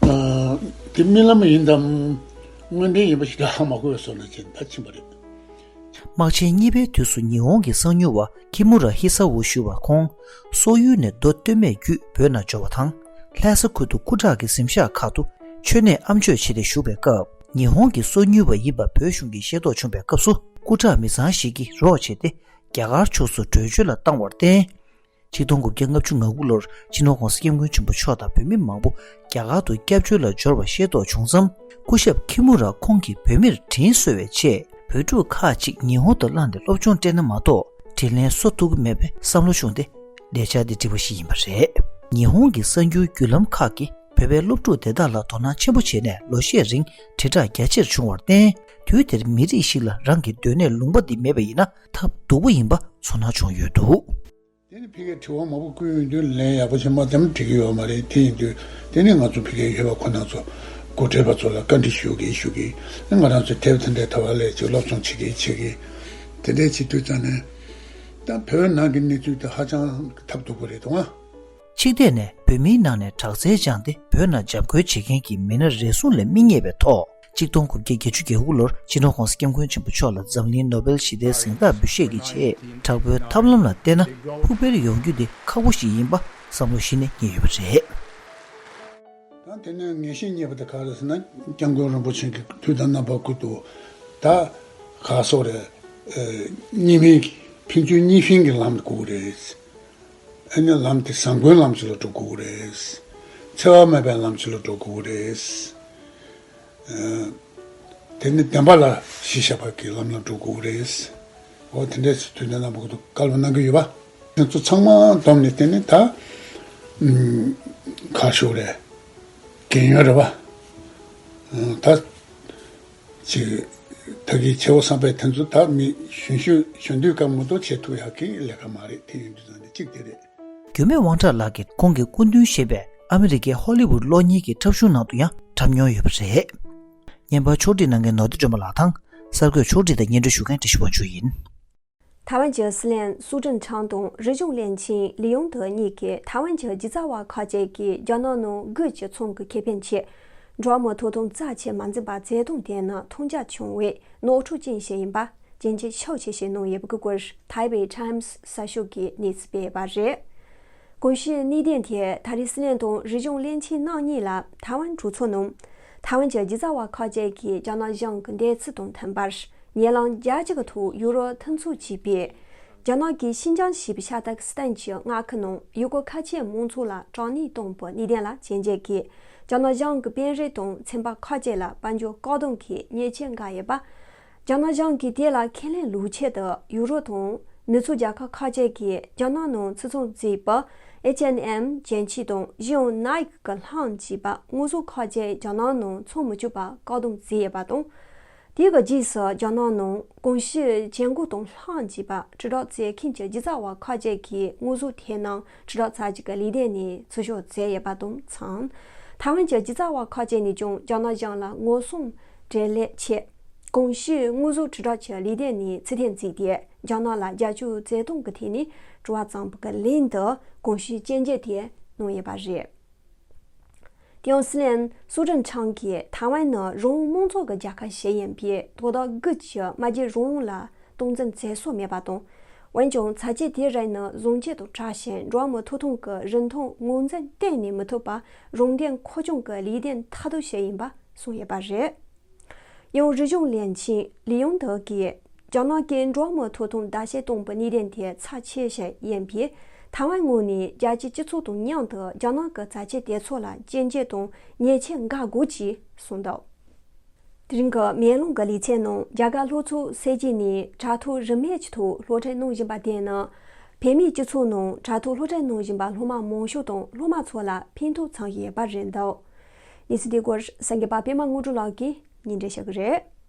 ཨ། དེ་རྨི་ལམ་ཡིན་དམ་དངོས་འབྲེལ་ཡིན་པ་ཞིག་ད་ཧ་མ་གོ་བའི་བཟོ་འདྲ་ཅིག་ད་ཕྱིན་པ་རེད། དམག་ཆེན་གཉིས་པའི་དུས་སུ་ཉི་ཧོང་གི་གསང་མྱུལ་བ་ཁི་མུ་ར་ཧི་ས་འུ་ཞུ་བ་ཁོང་སོག་ཡུལ་ནས་མདོ་སྟོད་སྨད་བརྒྱུད་བོད་ནང་འབྱོར་བ་དང་། ལྷ་ས་ཁུལ་དུ་སྐུ་དྲག་གི་གཟིམ་ཤག་ཁག་ཏུ་མཆོད་གནས་ཨ་མཆོད་བྱས་ཏེ་བཞུགས་པའི་སྐབས། ཉི་ཧོང་གི་སོག་མྱུལ་བ་ཡིན་པ་བོད་གཞུང་གིས་ཤེས་རྟོགས་བྱུང་བའི་སྐབས་སུ། སྐུ་དྲག་མི་ཚང་ཞིག་གིས་རོགས་བྱས་ཏེ་རྒྱ་གར་ཕྱོགས་སུ་བྲོས་བྱོལ་ལ་བཏང་བར་བརྟེན། ཆིག་སྟོང་དགུ་བརྒྱ་ལྔ་བཅུ་ང་དགུ་ལོར་སྤྱི་ནོར་༸གོང་ས་༸སྐྱབས་མགོན་ཆེན་པོ་མཆོག་དང་བོད་མི་མང་པོ་རྒྱ་གར་དུ་སྐྱབས་བཅོལ་ལ་འབྱོར་བ་ཤེས་རྟོགས་བྱུང་མཚམས། སྐུ་ཞབས་ཁི་མུ་ར་ཁོང་གིས་བོད་མིར་དྲིན་གཟོ་བའི་ཆེད་བོད་ཕྲུག་ཁག་ཅིག་ཉི་ཧོང་དུ་བླངས་ཏེ་སློབ་སྦྱོང་སྤྲད་ན་མ་གཏོགས་དྲིན་ལན་གཟོ་ཐུབ་ཀྱི་མེད་པའི་བསམ་བློ་བྱུང་སྟེ་ལས་འཆར་འདི་བསྒྲིགས་པ་ཞིག་ཡིན་པ་རེད། ཉི་ཧོང་གི་གསར་འགྱུར་བརྒྱུད་ལམ་ཁག་གིས་བོད་པའི་སློབ་ཕྲུག་དེ་དག་ལ་དོ་སྣང་ཆེན་པོ་བྱས་ནས་ལོ་ཤས་རིང་དྲིལ་བསྒྲགས་རྒྱ་ཆེར་བྱུང་བར་བརྟེན། དུས་དེར་མི་རིགས་ཤིག་ལ་རང་གི་སྡོད་གནས་ལུང་པ་འདི་མེད་པ་ཡིན་ན་ཐབས་སྡུག་པོ་ཡིན་པ་ཚོར་སྣང་བྱུང་ཡོད་འདུག། དེ་ནི་ཕ་གིའི་དྲི་བ་མང་པོ་བསྐུར་ཡོང་དུས་ལན་ཡག་པོ་ཞིག་མ་བདམས་འགྲིག་གི་ཡོད་མ་རེད། དེ་ཡིན་དུས་དེ་ནི་ང་ཚོ་ཕ་གིའི་ཡོད་པ་ཁོ་ན་ཚོ་འགོ་ཁྲིད་པ་ཚོ་ལ་བཀའ་འདྲི་ཞུ་གི་ཞུ་གི། ང་རང་ཚོ་དེབ་དེ་འདྲའི་ཐོག་ལ་ཅིག་སློབ་སྦྱོང་བྱེད་ཀྱི་བྱེད་ཀྱི། དེ་འདྲའི་བྱེད་དུས་ཙང་ནས་ད་བོད་ནང་གི་གནས་ཚུལ་དེ་ཧ་ཅང་ཐབས་སྡུག་པོ་རེད་དོ། ཕྱི་རྒྱལ་ནས་བོད་མིའི་ནང་ནས་དྲག་རྩལ་སྦྱངས་ཏེ་བོད་ནང་འཇབ་རྒོལ་བྱེད་མཁན་གྱི་མི་སྣ་རེ་ཟུང་ལས་མི་རྙེད་པའི་ཐོག། གཅིག་སྟོང་དགུ་བརྒྱ་བརྒྱད་ཅུ་གྱ་དགུ་ལོར་སྤྱི་ནོར་༸གོང་ས་༸སྐྱབས་མགོན་ཆེན་པོ་མཆོག་ལ་འཛམ་གླིང་ནོ་བེལ་ཞི་བདེའི་གཟེངས་རྟགས་འབུལ་བཞེས་ཀྱི་རྗེས། དྲག་པོའི་ཐབས་ལམ་ལ་བལྟས་ན་ཕུགས་འཕེར་ཡོང་རྒྱུ་དེ་ཁག་པོ་ཞིག་ཡིན་པ་བསམ་བློ་གཞི་ནས་རྙེད་ཡོད་པ་རེད། ད་དེ་ནས་ངེས་ཤེས་རྙེད་པ་དེ་ག་རེ་ཟེར་ན། སྐྱབས་མགོན་རིན་པོ་ཆེ་གི་དུས་དང་རྣམ་པ་ཀུན་ཏུ་ད་ག་སོགས་རེད། གཉིས་སྨན་གྱི་ཕན་ཚུན་གཉིས་ཕན་གྱི་ལམ་དུ་བཀོད་རེད། ཨ་ནི་ལམ་དེ་བཟང་པོའི་ལམ་ཞིག་ལ་འགྲོ་དགོས་རེད། འཚེ་བ་མེད་པའི་ལམ་ཞིག་ལ་འགྲོ་དགོས་རེད། ཨ། དེ་ནི་བདེན་པ་ལ་གཞི་བཞག་པ་གི་ལམ་ལ་འགྲོ་དགོས་རེད། འོ་དེ་འདྲའི་དུས་འདི་ནང་བུ་དུ་བཀའ་སློབ་གནང་གི་ཡོད་པ། དེ་ཚོ་ཚང་མ་བསྡོམས་ནས་དེ་ནི་ད་ཁ་ཤོ་རེད། རྒན་ཡོལ་རེད་པ། ད། ཅིག་ད་གིན་བྱེད་འོ་བསམ་པའི་དེ་ཚོ་ད་མི་གཞོན་གཞོན་གཞོན་དུས་སྐབས་མ་གཏོགས་བྱེད་ཐུབ་ཡག་གི་ལས་ཀ་མ་རེད། དེ་ཡིན་དུས་ཙང་ནས་གཅིག་དེ་རེད། འགྱུར་མེད་དབང་གྲགས་ལགས་ཀྱིས་ཁོང་གི་སྐུ་མདུན་ཞེས་པའི་ཨ་མི་རི་ཀའི་ཧོ་ལི་ཝུད་གློག་བརྙན་གྱི་འཁྲབ་གཞུང་ནང་དུ་ཡང་ ཐོབ་མྱོང་ཡོད་པ་རེད། བརྙན་པར་ཕྱོགས་སྒྲིག་གནང་མཁན་ནོར་བུ་སྒྲོལ་མ་ལགས་དང་། གསར་འགོད་ཕྱོགས་སྒྲིག་དང་སྙན་སྒྲོན་ཞུ་མཁན་བཀྲ་ཤིས་དབང་ཕྱུག་ཡིན། ཐའེ་ཝན་གྱི་སྲིད་བློན་སུའུ་ཀྲིན་ཁྲང་དང་རིག་གཞུང་བློན་ཆེན་ལི་ཡུང་ཏེ་གཉིས་ཀྱིས་ཐའེ་ཝན་གྱི་གཞི་རྩ་བ་ཁག་ཅིག་གིས་རྒྱ་ནག་ནང་དགུ་བཅུ་ཚོང་གི་ཁེ་ཕན་ཆེད། འགྲོ་བ་མིའི་ཐོབ་ཐང་རྩ་ཆེ་མ་འཛིན་པ་བྱེད་སྟངས་དེ་ནི་མཐོང་རྒྱ་ཆུང་བས་ནོར་འཁྲུལ་ཅན་ཞིག་ཡིན་པ་རྒྱུན་ཆད་ཤུགས་ཆེ་ཞིག་གནང་ཡོད་པའི་སྐོར་ཐའེ་པེ་ཊའེམ་སི་གསར་ཤོག་གིས་གནས་ཚུལ་སྤེལ་ཡོད་པ་རེད། གོང་ཞུས་གནད་དོན་དེ་ད་རེས་སྲིད་བློན་དང་རིག་གཞུང་བློན་ཆེན་རྣམ་གཉིས་ལ་ཐའེ་ཝན་གྲོས་ཚོགས་ནང་། ཐའེ་ཝན་གྱི་གཞི་རྩ་བ་ཁག་ཅིག་གིས་རྒྱ་ནག་གཞུང་གི་འདས་ཚུལ་དང་མཐུན་པར་ཉེ་ལམ་རྒྱལ་སྤྱི་གི་ཐོག་ཡུ་རོབ་མཐུན་ཚོགས་ཀྱིས་པས། རྒྱ་ནག་གིས་ཤིན་ཅང་ཞེས་པའི་ཤ་སྟག་སི་ཐན་གྱི་མངའ་ཁུལ་ནང་ཡུ་གུར་ཁ་ཆེ་མང་ཚོགས་ལ་དྲག་གནོན་བཏང་པའི་གནད་དོན་ལ་ཅི་འཇལ་གྱིས་རྒྱ་ནག་གཞུང་གི་དཔོན་རིགས་དང་ཚན་པ་ཁག་ཅིག་ལ་དཔལ་འབྱོར་བཀག་སྡོམ་གྱི་ཉེས་ཆད་འགེལ་ཡོད་པ། རྒྱ་ནག་གཞུང་གིས་དེ་ལ་ཁས་ལེན་ལོག་ཆེད་དུ་ཡུ་རོབ་དང་ནུབ་ཕྱོགས་རྒྱལ་ཁབ་ཁག་ཅིག་གིས་རྒྱ་ནག་ནང་ཚོང་བརྩིས་པ་ཨེཆ་ཨེན་ཨེམ་རྒྱལ་སྤྱི་དང་གཞན་ཡང་ནའི་གི་ལྷམ་ཅེས་པ་དངོས་ཟོག་ཁག་ཅིག་རྒྱ་ནག་ནང་ཚོང་མི་ཆོག་པ་བཀག་སྡོམ་བཟོས་ཡོད་པ་དང་། དེ་གི་རྗེས་སུ་རྒྱ་ནག་ནང་གོང་ཞུས་བྱེད་སྒོ་དང་ལྷམ་ཅེས་པ་དྲིལ་བསྒྲགས་བྱེད་མཁན་གྱི་རྒྱུ་རྩ་བ་ཁག་ཅིག་གིས་དངོས་ཟོག་དེ་རྣམས་དྲིལ་བསྒྲགས་ཚད་ཀྱི་ལས་སྡེ་ནས་འཚོལ་ཞིབ་བྱས་ཡོད་པ་དང་མཚུངས། ཐའེ་ཝན་གྱི་རྒྱུ་རྩ་བ་ཁག་ཅིག་ནས་ཀྱང་རྒྱ་ནག་གཞུང་ལ་ངོ་སྲུང་འབྲེལ་ལས་ཆེད། གོང་ཞུས་དངོས་ཟོག་དྲིལ་བསྒྲགས་ཀྱི་ལས་སྡེ་ནས་ཚུལ་ཐེངས་བརྩིས་ཏེ་རྒྱ་ནག་ལ་རྒྱབ་སྐྱོར་བྱེད་སྟངས་ཀྱི་ཐད་ནས་དྲི་བ་བརྩམས་པ་གི་ལན་དུ་གོང་ཞུས་སྐྱོན་བརྗོད་དེ་གནང་ཡོད་པ་རེད། དེ་ཡང་སྲིད་བློན་སུའུ་ཀྲིན་ཁྲང་གིས་ཐའེ་ཝན་ནི་རང་དབང་མང་གཙོ་གི་རྒྱལ་ཁབ་ཞིག་ཡིན་པས་དོ་བདག་དགུ་གི་མ་རྒྱལ་རང་དབང་ལ་སྟངས་འཛིན་མཛད་སྲོལ་མེད་པ་དང་། འོན་ཀྱང་ཚ་ཆེ་དེ་རིགས་ནི་བཟང་སྤྱོད་དང་བྲལ་ཞིང་འགྲོ་བ་མིའི་ཐོབ་ཐང་གི་རིན་ཐང་ངོས་འཛིན་གཏན་ནས་མི་ཐུབ་པ་རང་བདེན་འཁོར་སྐྱོད་ཀྱི་ལས་དོན་མཐའ་དག་ཞིག་ཡིན་པ་གསུངས་ཡོད་པ་རེད། ཡང་རིག་གཞུང་བློན་ཆེན་ལི་ཡུང་ཏེ་གིས་རྒྱ་ནག་གིས་འགྲོ་བ་མིའི་ཐོབ་ཐང་བརྡལ་བཤིག་གཏོང་པའི་གནད་དོན་དེ་ཚབས་ཆེ་ཞིག་ཡིན་པས་ཐའེ་ཝན་ངོས་ནས་རྒྱལ་སྤྱིའི་སྤྱི་ཚོགས་དང་མཉམ་དུ་རྒྱ་ནག་གི་ཚ་ཆེ་དེ་ཚོ་ལ་སྐྱོན་བརྗོད་དང་ཉེས་ཆད་འགེལ་དགོས་ཅེས་གསུངས་འདུག་དེ་རིང་གི་མེ་ལོང་གི་ལེ་ཚན་ནང་རྒྱ་གར་སློབ་ཚོགས་སྲིད་སྤྱི་ནས་དྲ་ཐོག་རིན་མེད་ཀྱི་ཐོག་སློབ་ཁྲིད་གནང་བཞིན་པ་དེ་ནི་བོད་མིའི་སྤྱི་ཚོགས་ནང་དྲ་ཐོག་སློབ་ཁྲིད་གནང་བཞིན་པ་སློབ་མ་མང་ཤོས་དང་སློབ་མ་ཚོ་ལ་ཕན་ཐོགས་བྱུང་ཡོད་པ་རེད་འདུག་གནས་ཚུལ་དེའི་སྐོར་གསར་འགོད་པ་པད་མ་དངོས་གྲུབ་ལགས་ཀྱིས་སྙན་སྒྲོན་ཞུ་གི་རེད།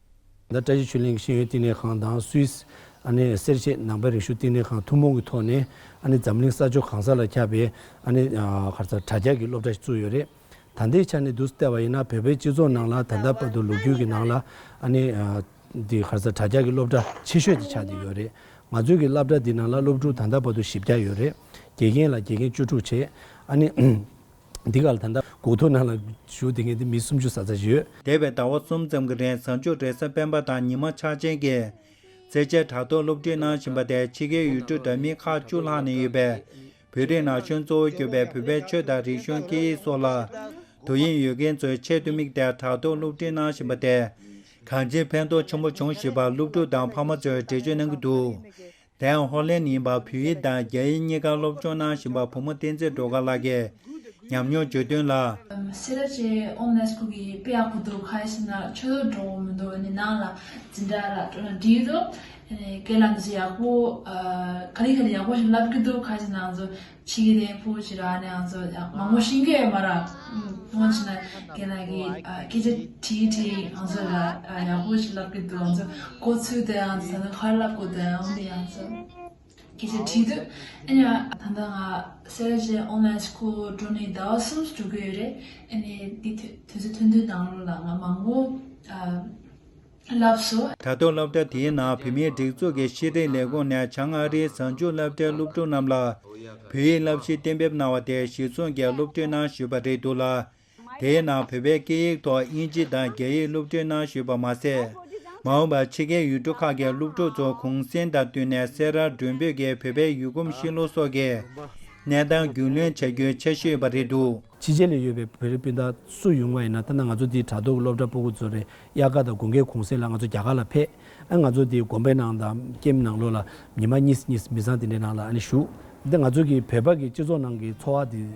ད་བཀྲ་ཤིས་ཆོས་གླིང་ཤེས་ཡོན་བསྟི་གནས་ཁང་དང་སུད་སི་ཨ་ནི་སེར་བྱེས་ནང་པའི་རིག་གཞུང་བསྟི་གནས་ཁང་ཐུན་མོང་གི་ཐོག་ནས་ཨ་ནི་འཛམ་གླིང་ས་ཕྱོགས་གང་ས་ལ་ཁྱབ་པའི་ཨ་ནི་ཨ་ག་རེ་ཟེར་དྲ་རྒྱ་གི་སློབ་གྲྭ་ཞིག་བཙུགས་ཡོད་རེད། ད་ལྟའི་ཆ་ནས་འདུག་སེ་བལྟས་པ་ཡིན་ན་བོད་པའི་སྤྱི་ཚོགས་ནང་ལ་ད་ལྟ་བར་དུ་ལོ་རྒྱུས་ཀྱི་ནང་ལ་ཨ་ནི་ཨ་འདི་ག་རེ་ཟེར་དྲ་རྒྱ་གི་སློབ་གྲྭ་ཆེ་ཤོས་དེ་ཆགས་བསྡད་ཡོད་རེད། ང་ཚོའི་གི་སློབ་གྲྭ་འདི་ནང་ལ་སློབ་ཕྲུག་ད་ལྟ་བར་དུ་བཞི་བརྒྱ་ཡོད་རེད། དགེ་རྒན་ལ་དགེ་རྒན་བཅུ་དྲུག་བྱས། ཨ་ནི། འདི་ག་ལ་ད་ལྟ་སྒུག་ཐོ་ནང་ལ་བཞུགས་བསྡད་མཁན་དེ་མི་སུམ་ཅུ་ཙམ་ཙམ་ཡོད། འདས་པའི་ཟླ་བ་གསུམ་ཙམ་གྱི་རིང་གཟའ་མཇུག་རེས་གཟའ་སྤེན་པ་དང་ཉི་མ་འཆར་ཅན་གྱི་རྩེད་ཆས་དྲ་ཐོག་སློབ་ཁྲིད་གནང་བཞིན་པ་དེ་ཕྱི་རྒྱལ་ཡུལ་གྲུ་འདྲ་མིན་ཁག་བཅུ་ལྷག་ནས་ཡོད་པའི་བོད་རིགས་ན་གཞོན་གཙོ་བོ་གྱུར་པའི་བོད་པའི་ཆོས་དང་རིག་གཞུང་སྐད་ཡིག་སོགས་ལ་དོ་དབྱིངས་ཡོད་མཁན་ཚོའི་ཆེད་དུ་དམིགས་ཏེ་དྲ་ཐོག་སློབ་ཁྲིད་གནང་བཞིན་པ་དེ་གང་ཅིའི་ཕན་ཐོགས་ཆེན་པོ་བྱུང་བཞིན་པ་སློབ་ཕྲུག་དང་ཕ་མ་ཚོས་འགྲེལ་བརྗོད་གནང་གི་འདུག་དེ་ཡང་ཧོ་ལན་ཡིན་པ་བོད་ཡིག་དང་རྒྱ་ཡིག་གཉིས་ཀ་སློབ་སྦྱོང་གནང་བཞིན་པ་བུ་མོ་བསྟན་འཛིན་སྒྲོལ་དཀར་ལགས་ཀྱིས་ཉམས་མྱོང་བརྗོད་དོན་ལ། སེ་ར་བྱེས་ཨོན་ལའིན་སྐུལ་གྱི་དཔེ་ཡག་པོ་འདུག་ག་ཡིན་ཟེར་ན་ཆོས་ལུགས་འགྲོ་འོང་མི་འདུག་ཨ་ནི་ནང་ལ་འཛིན་གྲྭ་ལ་འགྲོ་ན་འགྲིག་འདུག་ཨ་ནི་རྒན་ལགས་འདི་ཚོ་ཡག་པོ་ག་ལེ་ག་ལེ་ཡག་པོ་ཞིག་བསླབ་ཀྱི་འདུག་ག་ཡིན་ཟེར་ན་ང་ཚོ་ཕྱི་རྒྱལ་ལ་ཕེབས་བྱས་ར་ཨ་ནི་ང་ཚོ་ཡག་མང་པོ་ཤེས་ཀྱི་ཡོད་མ་རེད། ཨུམ། ཐུགས་རྗེ་ཆེ་ན་རྒན་ལགས་ཀྱིས་ཨ་སྐད་ཆ་དྲིས་དྲིས་ང་ཚོ་ལ་ཨ་ཡག་པོ་ཞིག་བསླབ་ཀྱི་འདུག་ང་ཚོ་གོ་ཚུལ་དེ་ང་ཚོ་ད་ནི་ག་རེ་བསླབ་དགོས་དེ་ཨང་དེ་ང་ཚོ་སྐད་ཆ་དྲིས་དུས་ཨ་ནི་ད་ལྟ་ང་སེ་ར་བྱེས་ཨོན་ལའིན་སྐུལ་འགྲོ་ནས་ཟླ་བ་གསུམ་འགྲོ་གི་ཡོད་རེད། ཨ་ནི་འདི་དུས་དུས་ཚོད་ཐུང་ཐུང་ནང་ལོགས་ལ་ང་མང་པོ་ཨ་བསླབས་སོང་། དྲ་ཐོག་སློབ་གྲྭ་དེའི་ནང་བོད་མིའི་སྒྲིག་འཛུགས་ཀྱི་ཤེས་རིག་ལས་ཁུངས་ནས་བྱང་ཨ་རིའི་གཟའ་མཇུག་སློབ་གྲྭའི་སློབ་ཕྲུག་རྣམས་ལ་བོད་ཡིག་བསླབ་གཞི་གཏན་འབེབས་གནང་བ་དེ་གཞི་བཟུང་གིས་སློབ་ཁྲིད་གནང་བཞིན་པ་རེད་འདུག་ལ། དེའི་ནང་བོད་པའི་སྐད་ཡིག་ཐོག་དབྱིན་ཇི་དང་རྒྱ་ཡིག་སློབ་ཁྲིད་གནང་བཞིན་པ་མ་ཟད། མ་འོངས་པར་ཕྱི་རྒྱལ་ཡུལ་གྲུ་ཁག་གི་སློབ་ཕྲུག་ཚོ་གུང་སེང་དང་བསྟུན་ནས་སེ་ར་མགྲོན་པོ་གི་བོད་པའི་ཡུལ་གོམས་གཤིས་ལུགས་སོགས་ཀྱི་གནས་སྟངས་རྒྱུས་ལོན་བྱ་རྒྱུའི་འཆར་གཞི་ཡོད་པ་རེད་འདུག་ཕྱི་རྒྱལ་ལ་ཡོད་པའི་བོད་རིགས་སྤུན་ཟླ་སུ་ཡོང་བ་ཡིན་ན་ད་ནང་ང་ཚོ་འདིའི་དྲ་ཐོག་སློབ་གྲྭ་ཕྲུ་གུ་ཚོ་རེད། དབྱར་ཁ་དང་དགུན་ཁའི་གུང་སེང་ལ་ང་ཚོ་རྒྱ་གར་ལ་ཕེབས། ཨ་ང་ཚོ་འདི་དགོན་པའི་ནང་དང་ཀེམ་ནང་ལོགས་ལ་ཉི་མ་གཉིས་གཉིས་མི་ཚང་དེ་འདྲའི་ནང་ལ་ཨ་ནི་བཞུགས། འདི་ང་ཚོ་གི་བོད་པ་གི་སྤྱི་ཚོགས་ནང་གི་འཚོ་བ་འདི་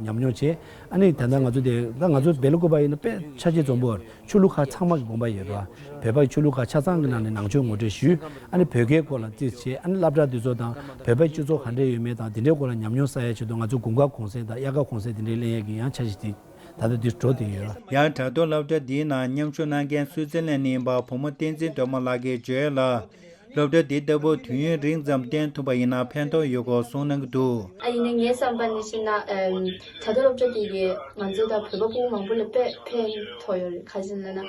ཉམས་མྱོང་བྱས། ཨ་ནི་ད་ལྟ་ང་ཚོ་དེ་ད་ང་ཚོ་སྦེལ་ཀོབ་པ་ཡིན་ན་དཔེ་ཆ་ཆེ་འཛོམས་པོ་ཆོས་ལུགས་ཁག་ཚང་མ་གི་དགོན་པ་ཡོད་རེད་བ། བོད་པ་གི་ཆོས་ལུགས་ཁག་ཆ་ཚང་གི་ནང་ནས་ནང་ཆོས་ངོ་སྤྲོད་ཞུས། ཨ་ནི་བོད་སྐད་སྐོར་ལ་རྩིས་བྱས། ཨ་ནི་སློབ་གྲྭ་འདི་ཚོ་དང་བོད་པའི་སྤྱི་ཚོགས་ག་འདྲས་ཡོད་མེད་དང་དེ་འདྲའི་སྐོར་ལ་ཉམས་མྱོང་བསགས་ཡ་ཆེད་དུ་ང་ཚོ་དགུན་ཁ་གུང་སེང་དང་དབྱར་ཁ་གུང་སེང་དེ་འདྲའི་གླེང་ཡས་ཀྱི་ཡང་འཆར་གཞི་དེ་ད་ལྟ་འདིར་འགྲོ་བསྡད་ཡོད། ཡང་དྲ་ཐོག་སློབ་གྲྭ་འདིའི་ནང་མཉམ་ཞུགས་གནང་མཁན་སུའུ་ཙི་ལན་ནས་ཡིན་པ་བུ་མོ་བསྟན་འཛིན་སྒྲོལ་མ་ལགས་ཀྱིས་བརྗོད་ཡས་ལ། སློབ་གྲྭ་འདི་ལྟ་བུ་དུས་ཡུན་རིང་ཙམ་བསྟེན་ཐུབ་པ་ཡིན་ན་ཕན་ཐོགས་ཡོད་སྐོར་གསུངས་གནང་གི་འདུག་ཨ་ཡིན་ན་ངའི་བསམ་པ་ནི་བྱས་ན་ཨམ་དྲ་ཐོག་སློབ་གྲྭ་འདི་གིས་ང་ཚོ་དང་བོད་པ་སྤུ་གུ་མང་པོ་ལ་དཔེ་ཕན་ཐོགས་ཡོད་རེད། ག་རེ་ཡིན་ལབ་ན་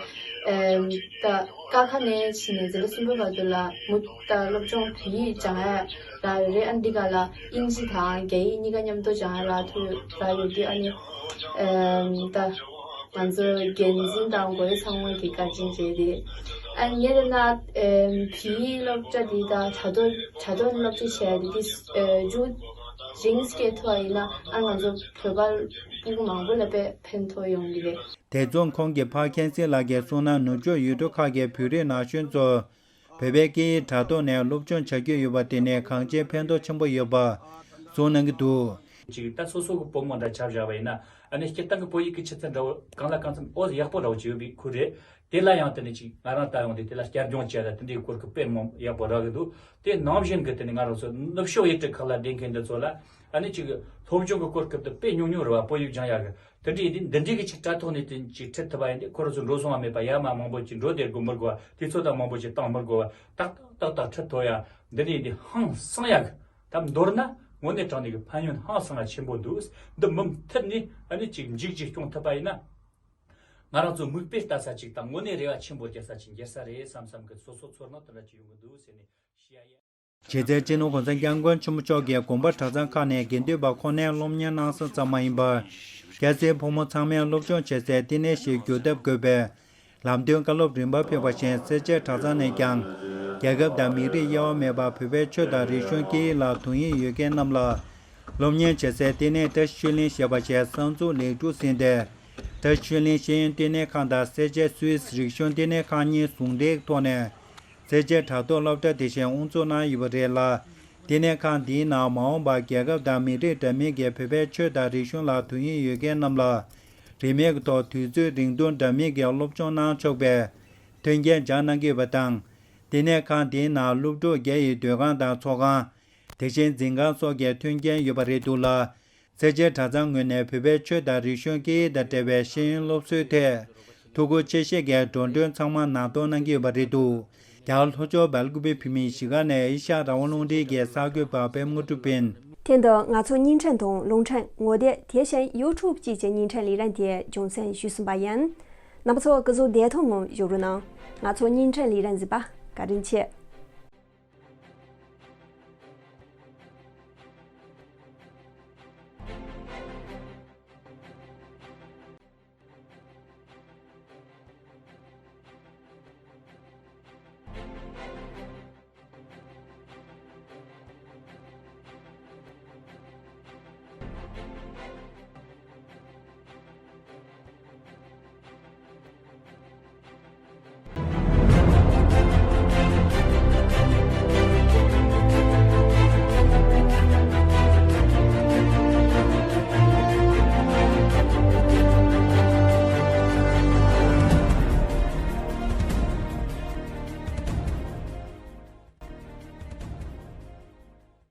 ཨམ་ད་ཀ་ཁ་ནས་བྱས་ནས་འཛིན་གྲྭ་གསུམ་པའི་བར་དུ་ལ་མུ་མཐུད་སློབ་སྦྱོང་བོད་ཡིག་སྦྱང་ཡ་རག་ཡོད་རེད། ཨ་འདི་ག་ལ་དབྱིན་ཇི་དང་རྒྱ་ཡིག་གཉིས་ཀ་མཉམ་དུ་སྦྱང་ཡ་རག་ཐུབ་རག་ཡོད་དུས་ཨ་ནི་ཨམ་ད། ང་ཚོ་འགན་འཛིན་དང་གོ་ཡི་ཚང་མ་གི་བཀའ་དྲིན་རེད་དེ། ཨ་ངས་ལབ་ན་ཨེམ་བོད་ཡིག་སློབ་གྲྭ་འདི་དང་དྲ་ཐོག་དྲ་ཐོག་སློབ་ཁྲིད་བྱས་ཏེ་འདི་ཨེ་མཇུག་རིང་སྐྱེལ་ཐུབ་པ་ཡིན་ན་ཨ་ང་ཚོ་བོད་པ་སྤུ་གུ་མང་པོ་ལ་དཔེ་ཕན་ཐོགས་ཡོང་གི་རེད། དེ་མཚུངས་ཁོང་གིས་ཕར་མཁྱེན་བརྩེ་ལགས་ཀྱིས་གསུངས་ན་ནུབ་ཕྱོགས་ཡུལ་གྲུ་ཁག་གི་བོད་རིགས་ན་གཞོན་ཚོ་བོད་པའི་སྐད་ཡིག་དྲ་ཐོག་ནས་སློབ་སྦྱོང་བྱ་རྒྱུ་ཡོད་པ་དེ་ནི་གང་ཅིའི་ཕན་ཐོགས་ཆེན་པོ་ཡོད་པ་གསུངས་གནང་གི་འདུག་ཅིག་ད་སོ་སོ་གི་བུ་མོ་འདྲ་ཆ་བཞག་པ་ཡིན་ན་ཨ་ནི་སྤྱིར་བཏང་གི་བོད་ཡིག་གི་ཆུ་ཚད་འདྲ་བོ་གང་ལ་གང་འཚམ་ཨོ་ཡག་པོ་འདྲ་བོ་ཅིག་ཡོད་པའི་ཁུལ་རེད། དེ་ལ་ཡང་དེ་ནི་ཅིག་ང་རང་ལྟ་ཡོང་དུས་དེ་ལ་བསྐྱར་སྦྱོང་བྱས་ལ་དེ་འདྲའི་སྐོར་གི་དཔེ་མང་ཡག་པོ་རག་གི་འདུག་དེ་ནང་བཞིན་གི་དེ་ནི་ང་རང་ཚོ་ནུབ་ཕྱོགས་ཡུལ་གྲུ་ཁག་ལ་བསྡད་མཁན་འདི་ཚོ་ལ་ཨ་ནི་ཅིག་སློབ་སྦྱོང་གི་སྐོར་སྐབས་དུ་དཔེ་ཉུང་ཉུང་རེད་བ། བོད་ཡིག་སྦྱང་ཡག་གི་དེ་འདྲའི་དེ་འདི་འདྲའི་གི་ཅིག་དྲ་ཐོག་ནས་དེ་ཅིག་ཁྲིད་ཐུབ་པ་ཡིན་ཏེ་ཁོ་རང་ཚོ་འགྲོ་སོང་བ་མེད་པ་ཡར་མར་མང་པོ་ཅིག་འགྲོ་བསྡད་དགོས་མི་དགོས་བ། དུས་ཚོད་དང་མང་པོ་ཅིག་བཏང་མི་དགོས་བ། ཏག་ཏག་ཏག་ཏག་ཁྲིད་ཐུབ་ཡ་འདི་འདྲའི་འདི་ཧང་སང་ཡག་གི་ད་མདོར་ན་དངོས་གནས་དྲང་གནས་ཀྱི་ཕན་ཡོན་ཧང་སང་ང་ཆེན་པོ་འདུག་འདི་མུ་མཐུད་ནས་ཨ་ནི་ཅིག་མཇུག་ཅིག་སྐྱོང་ཐུབ་པ་ཡིན་ན། ང་རང་ཚོ་མིག་དཔེ་ལྟ་ས་ཅིག་དང་དངོས་གནས་རེ་བ་ཆེན་པོ་རྒྱག་ས་ཅིག་འགྱུར་ས་རེད་བསམ་བསམ་གི་སོ་སོ་ཚོར་སྣང་དེ་འདྲ་ཅིག་ཡོང་གི་འདུག་ཟེར་ནས་བཤད་ཡ། གཞི་རྩའི་སྤྱི་ནོར་གོང་ས་སྐྱབས་མགོན་ཆེན་པོ་མཆོག་གིས་དགོན་པ་གྲྭ་ཚང་ཁག་ནས་དགེ་འདུན་པ་ཁོ་ནའི་སློབ་གཉེར་གནང་ས་ཙམ་མ་ཡིན་པར། སྐྱ་སེར་ཕོ་མོ་ཚང་མས་སློབ་སྦྱོང་བྱེད་སའི་བསྟི་གནས་ཤིག་བསྒྱུར་ཐབས་དགོས་པའི་ལམ་སྟོན་བཀའ་སློབ་རིམ་པ་ཕེབས་པ་བཞིན་སེར་བྱེས་གྲྭ་ཚང་ནས་ཀྱང་རྒྱལ་ཁབ་དང་མི་རིགས་དབྱེ་བ་མེད་པར་བོད་པའི་ཆོས་དང་རིག་གཞུང་སྐད་ཡིག་ལ་དུང་ཡིག་ཡོད་མཁན་རྣམས་ལ་སློབ་གཉེར་བྱེད་སའི་བསྟི་གནས་བཀྲ་ཤིས་ཆོས་གླིང་ཞེས་པ་ཞིག་གསར་འཛུགས་ལེགས་གྲུབ་ཟིན་ཏེ། བཀྲ་ཤིས་ཆོས་གླིང་ཤེས་ཡོན་བསྟི་གནས་ཁང་དང་སེར་བྱེས་སུད་སི་རིག་གཞུང་བསྟི་གནས་ཁང་གཉིས་ཟུང་འབྲེལ་ཐོག་ནས་སེར་བྱེས་དྲ་ཐོག་སློབ་གྲྭ་དེ་བཞིན་དབུ་འཛུགས་གནང་ཡོད་པ་རེད་ལ། བསྟི་གནས་ཁང་འདིའི་ནང་མ་འོངས་པར་རྒྱལ་ཁབ་དང་མི་རིགས་འདྲ་མིན་གྱི་བོད་པའི་ཆོས་དང་རིག་གཞུང་ལ་དུང་ཡིག་ཡོད་མཁན་རྣམས་ལ་རིན་མེད་ཀྱི་ཐོག་དུས་ཚོད་རིང་ཐུང་འདྲ་མིན་གྱི་སློབ་སྦྱོང་གནང་ཆོག་པའི་མཐུན་རྐྱེན་སྦྱར་གནང་གི་ཡོད་པ་དང་། བསྟི་གནས་ཁང་འདིའི་ནང་སློབ་ཕྲུག་བརྒྱ་ཡི་སྡོད་ཁང་དང་ཚོགས་ཁང་། དེ་བཞིན་འཛིན་ཁང་སོགས་ཀྱི་མཐུན་རྐྱེན་ཡོད་པ་རེད་འདུག་ལ། སེར་བྱེས་གྲྭ་ཚང་ངོས་ནས་བོད་པའི་ཆོས་དང་རིག་གཞུང་སྐད་ཡིག་དང་འབྲེལ་བའི་ཤེས་ཡོན་སློབ་གསོའི་ཐད་ཐུགས་ཁུར་ཆེ་བཞེས་ཀྱིས་འགྲོ་གྲོན་ཚང་མ་ནང་གཏོང་གནང་གི་ཡོད་པ་རེད་འདུག་རྒྱ་གར་ལྷོ་ཕྱོགས་སྦེལ་ཀུ་པེ་བོད་མིའི་གཞིས་ཀ་ནས་ཨེ་ཤ་ཡ་རང་དབང་རླུང་འཕྲིན་གྱི་གསར་འགོད་པ་པད་མ་དངོས་གྲུབ་ཡིན། དེ་དང་ང་ཚོ་བརྙན་འཕྲིན་དང་རླུང་འཕྲིན་ངོ་དེབ་དེ་བཞིན་ཡུ་ཊུབ་བཅས་ཀྱི་བརྙན་འཕྲིན་ལས་རིམ་དེ་རྒྱང་སྲིང་ཞུས་ཟིན་པ་ཡིན། རྣམ་པ་ཚོ་སྐུ་གཟུགས་བདེ་ཐང་ངང་བཞུགས་རོགས་གནང་། ང་ཚོ་བརྙན་འཕྲིན་ལས་རིམ་གཟིགས་པ་བཀའ་དྲིན་ཆེ།